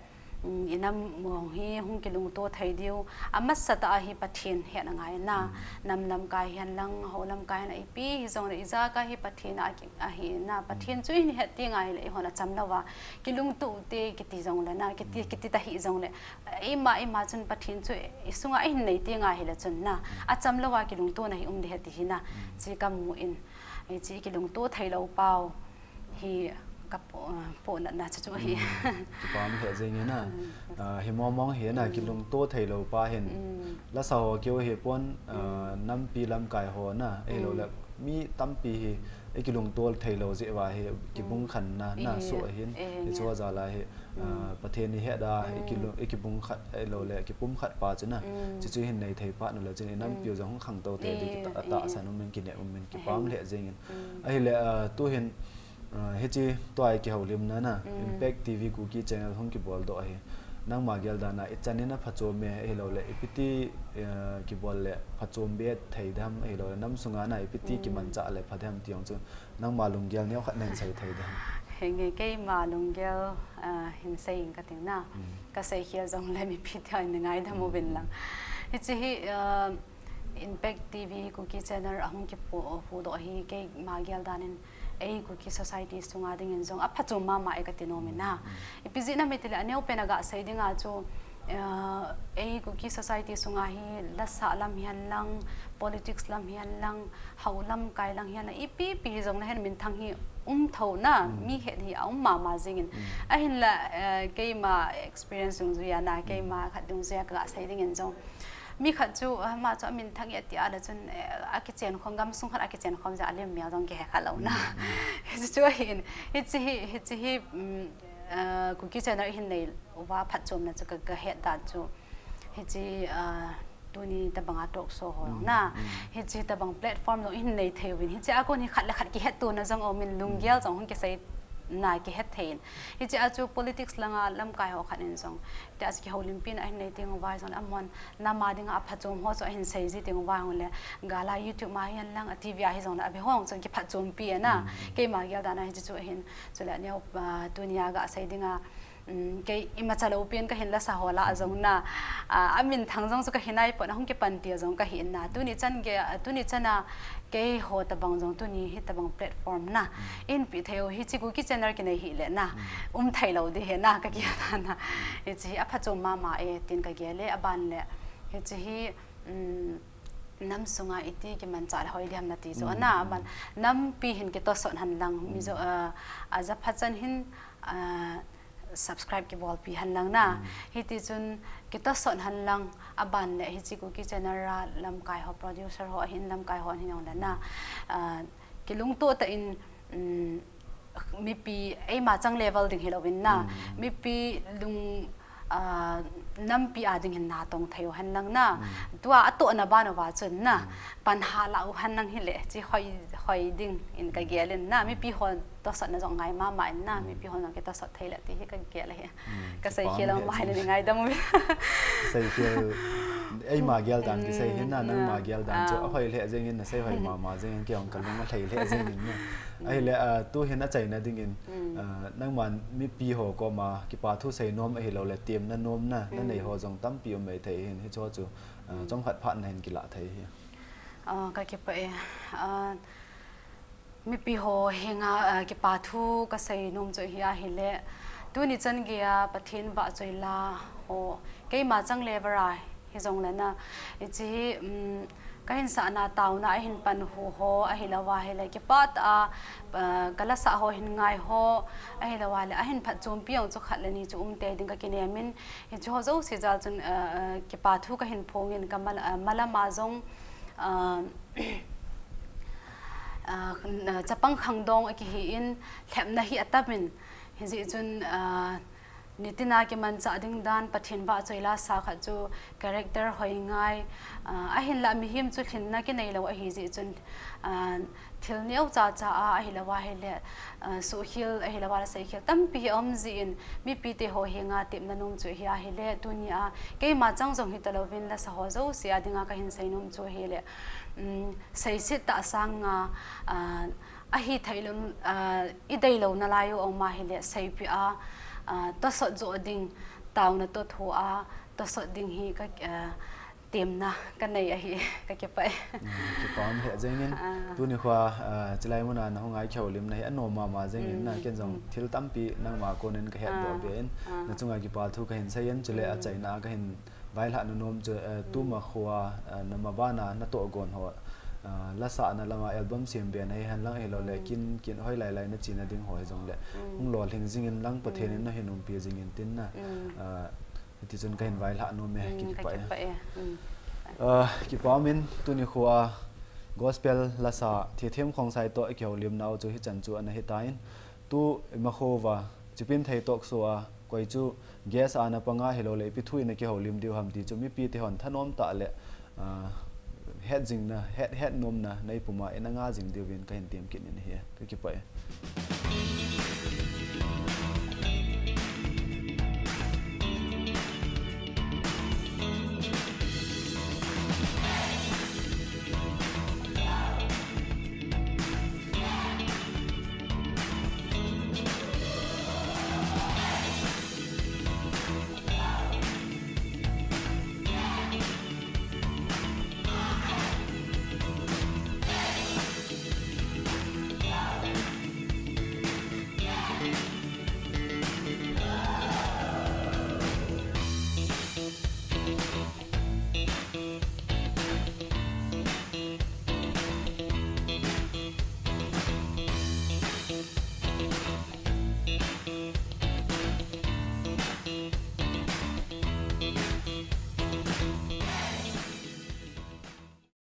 um, inam mong hi hung kilungto thei diu. Amasatah a hi Pathen hetna ngai na. Nam lamkai hihen lang, hou lamkai hihen lang, ipi hijongle ijakai hi Pathen a ki, ahi na. Pathen chu ihin het ding ahile eihon achamlouva kilungto ute kiti jongle na, kiti, kiti tahih jongle, eima, eima chun Pathen chu isunga ihin nei ding ahile chun na, achamlouva kilungtona hi um ding ahi ti hi na, hiche kamu in. Hiche kilungto theilou pau hi kapo, ah, pohnatna chu chu ahi. Kipah lheh jeng e na. Ah, hi mong mong hi na, kilungto theilou pa hin. Lasa ho keu hipon, ah, nampi lamkai ho na, ahiloule mi tampi hi, ikilungto theilou jeh uva hi, kibung khenna, na soh ahin, hiche jal a hi, ah, Pathen ihet a, ikilung, ikibung khat, ahiloule kipumkhat pa chu na, chuchu hin nei thei phat uleh chun inampiu jong hung khangtou thei ding, kita, tahsan um in, kinep um in, kipah lheh jeng in. Ahile, ah, tuhin, ah, hiche tua ikihoulimna na, Impact T V Kuki Channel hung kiboldoh ahi. Nangma gel dan a ichan in aphachom e, ahiloule ipiti, ah, kibol le phachom be thei dem, ahiloule nam sunga na ipiti kimanchah le pha dem ti jong chu nangma lunggel neokhat nahin sei thei dem? Henge, keima lunggel, ah, hin sei inge kati na. Kasei khel jongle mipi ten angaidam uvin lang. Hiche hi, ah, Impact T V Kuki Channel ahung kipohdoh hi keima gel dan in, ei Kuki society sunga dingin jong aphachom mama e kati nom in na. Ipi jeh ham itile aneopen a gasei dinga chu, ah, ei Kuki society sunga hi lasah lam hihen lang, politics lam hihen lang, hou lamkai lang hihen lang, ipi ipi hijongle hin minthang hi um thou na, mi het hi aum mama jeng in. Ahinla, ah, keima experience dungjuia na, keima khat dungjuia kagasei dingin jong, mi khat chu, ah, ama chu aminthang e ati a le chun, eh, akichen khom, gamsung khat akichen khom jeh a alim mel jong kihe kha lou na. Hiche chu ahin, hiche hi, hiche hi, um, ah, Kuki Channel ihin nei uva phatchomna chu ka, kahet dan chu. Hiche, ah, tuni tabanga talk show ho jong na, hiche tabang platform jong ihin nei thei uvin, hiche a kon hi khat le khat kihettona jong aum in, lunggel jong hung kisei na kihet thei in. Hiche a chu politics langa lamkai ho khat in jong, tia chu kihoulimpina ahin nei teng uva jongle, amahon nam a dinga aphachom ho chu ahin sei ji teng uva jongle, gal a YouTube ma hihen lang, a T V a hijongle, abe ho chun kiphatchompi e na. Keima gel dan a hiche chu ahin, chule neo, ah, tunia gasei dinga, um, kei imacha lou pen kahin lasa ho lah a jong na, ah, aminthang jong chu kahi naipon, ahung kipan tia jong kahi in na. Tuni chan gei, ah, tuni chan a keiho tabang jong tuni hitabang platform na ihin pe thei u, hiche Kuki Channel kinei hile na, um thei lou ding ahi na, kagel dan a. Hiche hi aphachom mama e tin kagel e, aban le hiche hi, um, nam sunga iti kimanchah le hoi ding ham nati chu ana, aban nampi hin kitosot hen lang, Mizo, ah, ajaphat chan hin, ah, subscribe kibolpi hen lang na. Hiti chun kitosot hen lang, aban le hiche Kuki Channel a lamkai ho, producer ho ahin, lamkai ho ahin jongle na, ah, kilungto tah in, um, mipi eima chang level ding hilouvin na, mipi lung, ah, nampi a ding hin natong thei u hen lang na. Tua atohna ban uva chun na, pan halah u hen lang hile, hiche hoi, hoi ding in kagel in na, mipi ho tosotna jong ngai mama in na, mipi ho jong kitosot thei le ti hi kagel ahi. Kasei khel a um ahile nei ngaidam uvin. Sei khel, eima gel dan kisei hin na, nangma gel dan chu ahoi lheh jeng in, nasei hoi mama jeng in, kei jong kalung alhai lheh jeng in na. Ahile, ah, tuhin achaina dingin, ah, nangman mipi ho koma kipa thu seinom ahiloule temna nom na, nanei ho jong tampi um maithei hin, hicheho chu, ah, chomkhat phat nahin kilah thei hi. Ah, kakipah e, ah, mipi ho henga, ah, kipa thu kaseinom chu hi ahile, tuni chan geiya Pathen vahchoila ho, keima chang level a hijongle na, hiche hi, um, kahinsahna taona ahin panhu ho, ahilouva hile kipah tah a, ah, kalasah ho hin ngai ho, ahilouva le ahin phatchompi jong chu khat le ni chu um tei ding kakinemin, hicheho jouse jal chun, ah, ah, kipa thu kahin phongin, kamal, ah, malama jong, ah, ah, chapang khangdong akihin, lhepna hi atamin, hijeh chun, ah, nitina kimanchah ding dan, Pathen vahchoila sa khat chu character hoi ngai, ah, ahinla mihem chu lhinna kinei lou ahijeh chun, ah, thil neocha cha a, ahilouva hile, ah, suhkhel, ahilouva le seikhel tampi hi aum jeh in, mipite ho henga temna nom chu hi ahile, tunia keima chang jong hitalouvin lasa ho jouse a dinga kahin seinom chu hile, um, seiset tah sanga, ah, Ahi thei lou, ah, i dei lou nalai u um ahile seipeh a, ah, tosot jo ding, taona to thu a, tosot ding hi ka, ah, temna ka nei ahi, ka kipah e. Mm, kipa um lheh jeng in. Ah. Tuni khoa, ah, chilai muna nahung a kihoulimna hi anom mama jeng in na, mm, ken jong, mm, thil tampi nangma konin ka het doh be in. Ah. Na chunga kipa thu ka hin sei in, chule, mm, achaina a ka hin vailhah na nom chu, eh, mm, tuma khoa, eh, na mabana na tohgon ho, ah, lasahna lama album sem be na hi hen lang ahilou le, mm, kin, kin hoilai lai na chena ding ho hijongle, mm, hung lolhing jing in lang Pathen in, mm, na hin umpi jing in tin na. Mm. Ah, hiti chun ka hin vailhah nom e, mm, ka kipah e. Kipah e. Mm. Ah, kipa um in tuni khoa gospel lasa Thethem Khongsai toh i kihoulimnau chu hichan chu ana hitan. Tu ima khoa Chipinthei talk show a koi chu guest a na pang a hilou le ipi thu in na kihoulim diu ham ti chu mipi te hon thanom tah le, ah, het jingna, het, het nomna nei pum a ina nga jing diuvin ka hin tem kit in ahi. Ka kipah e.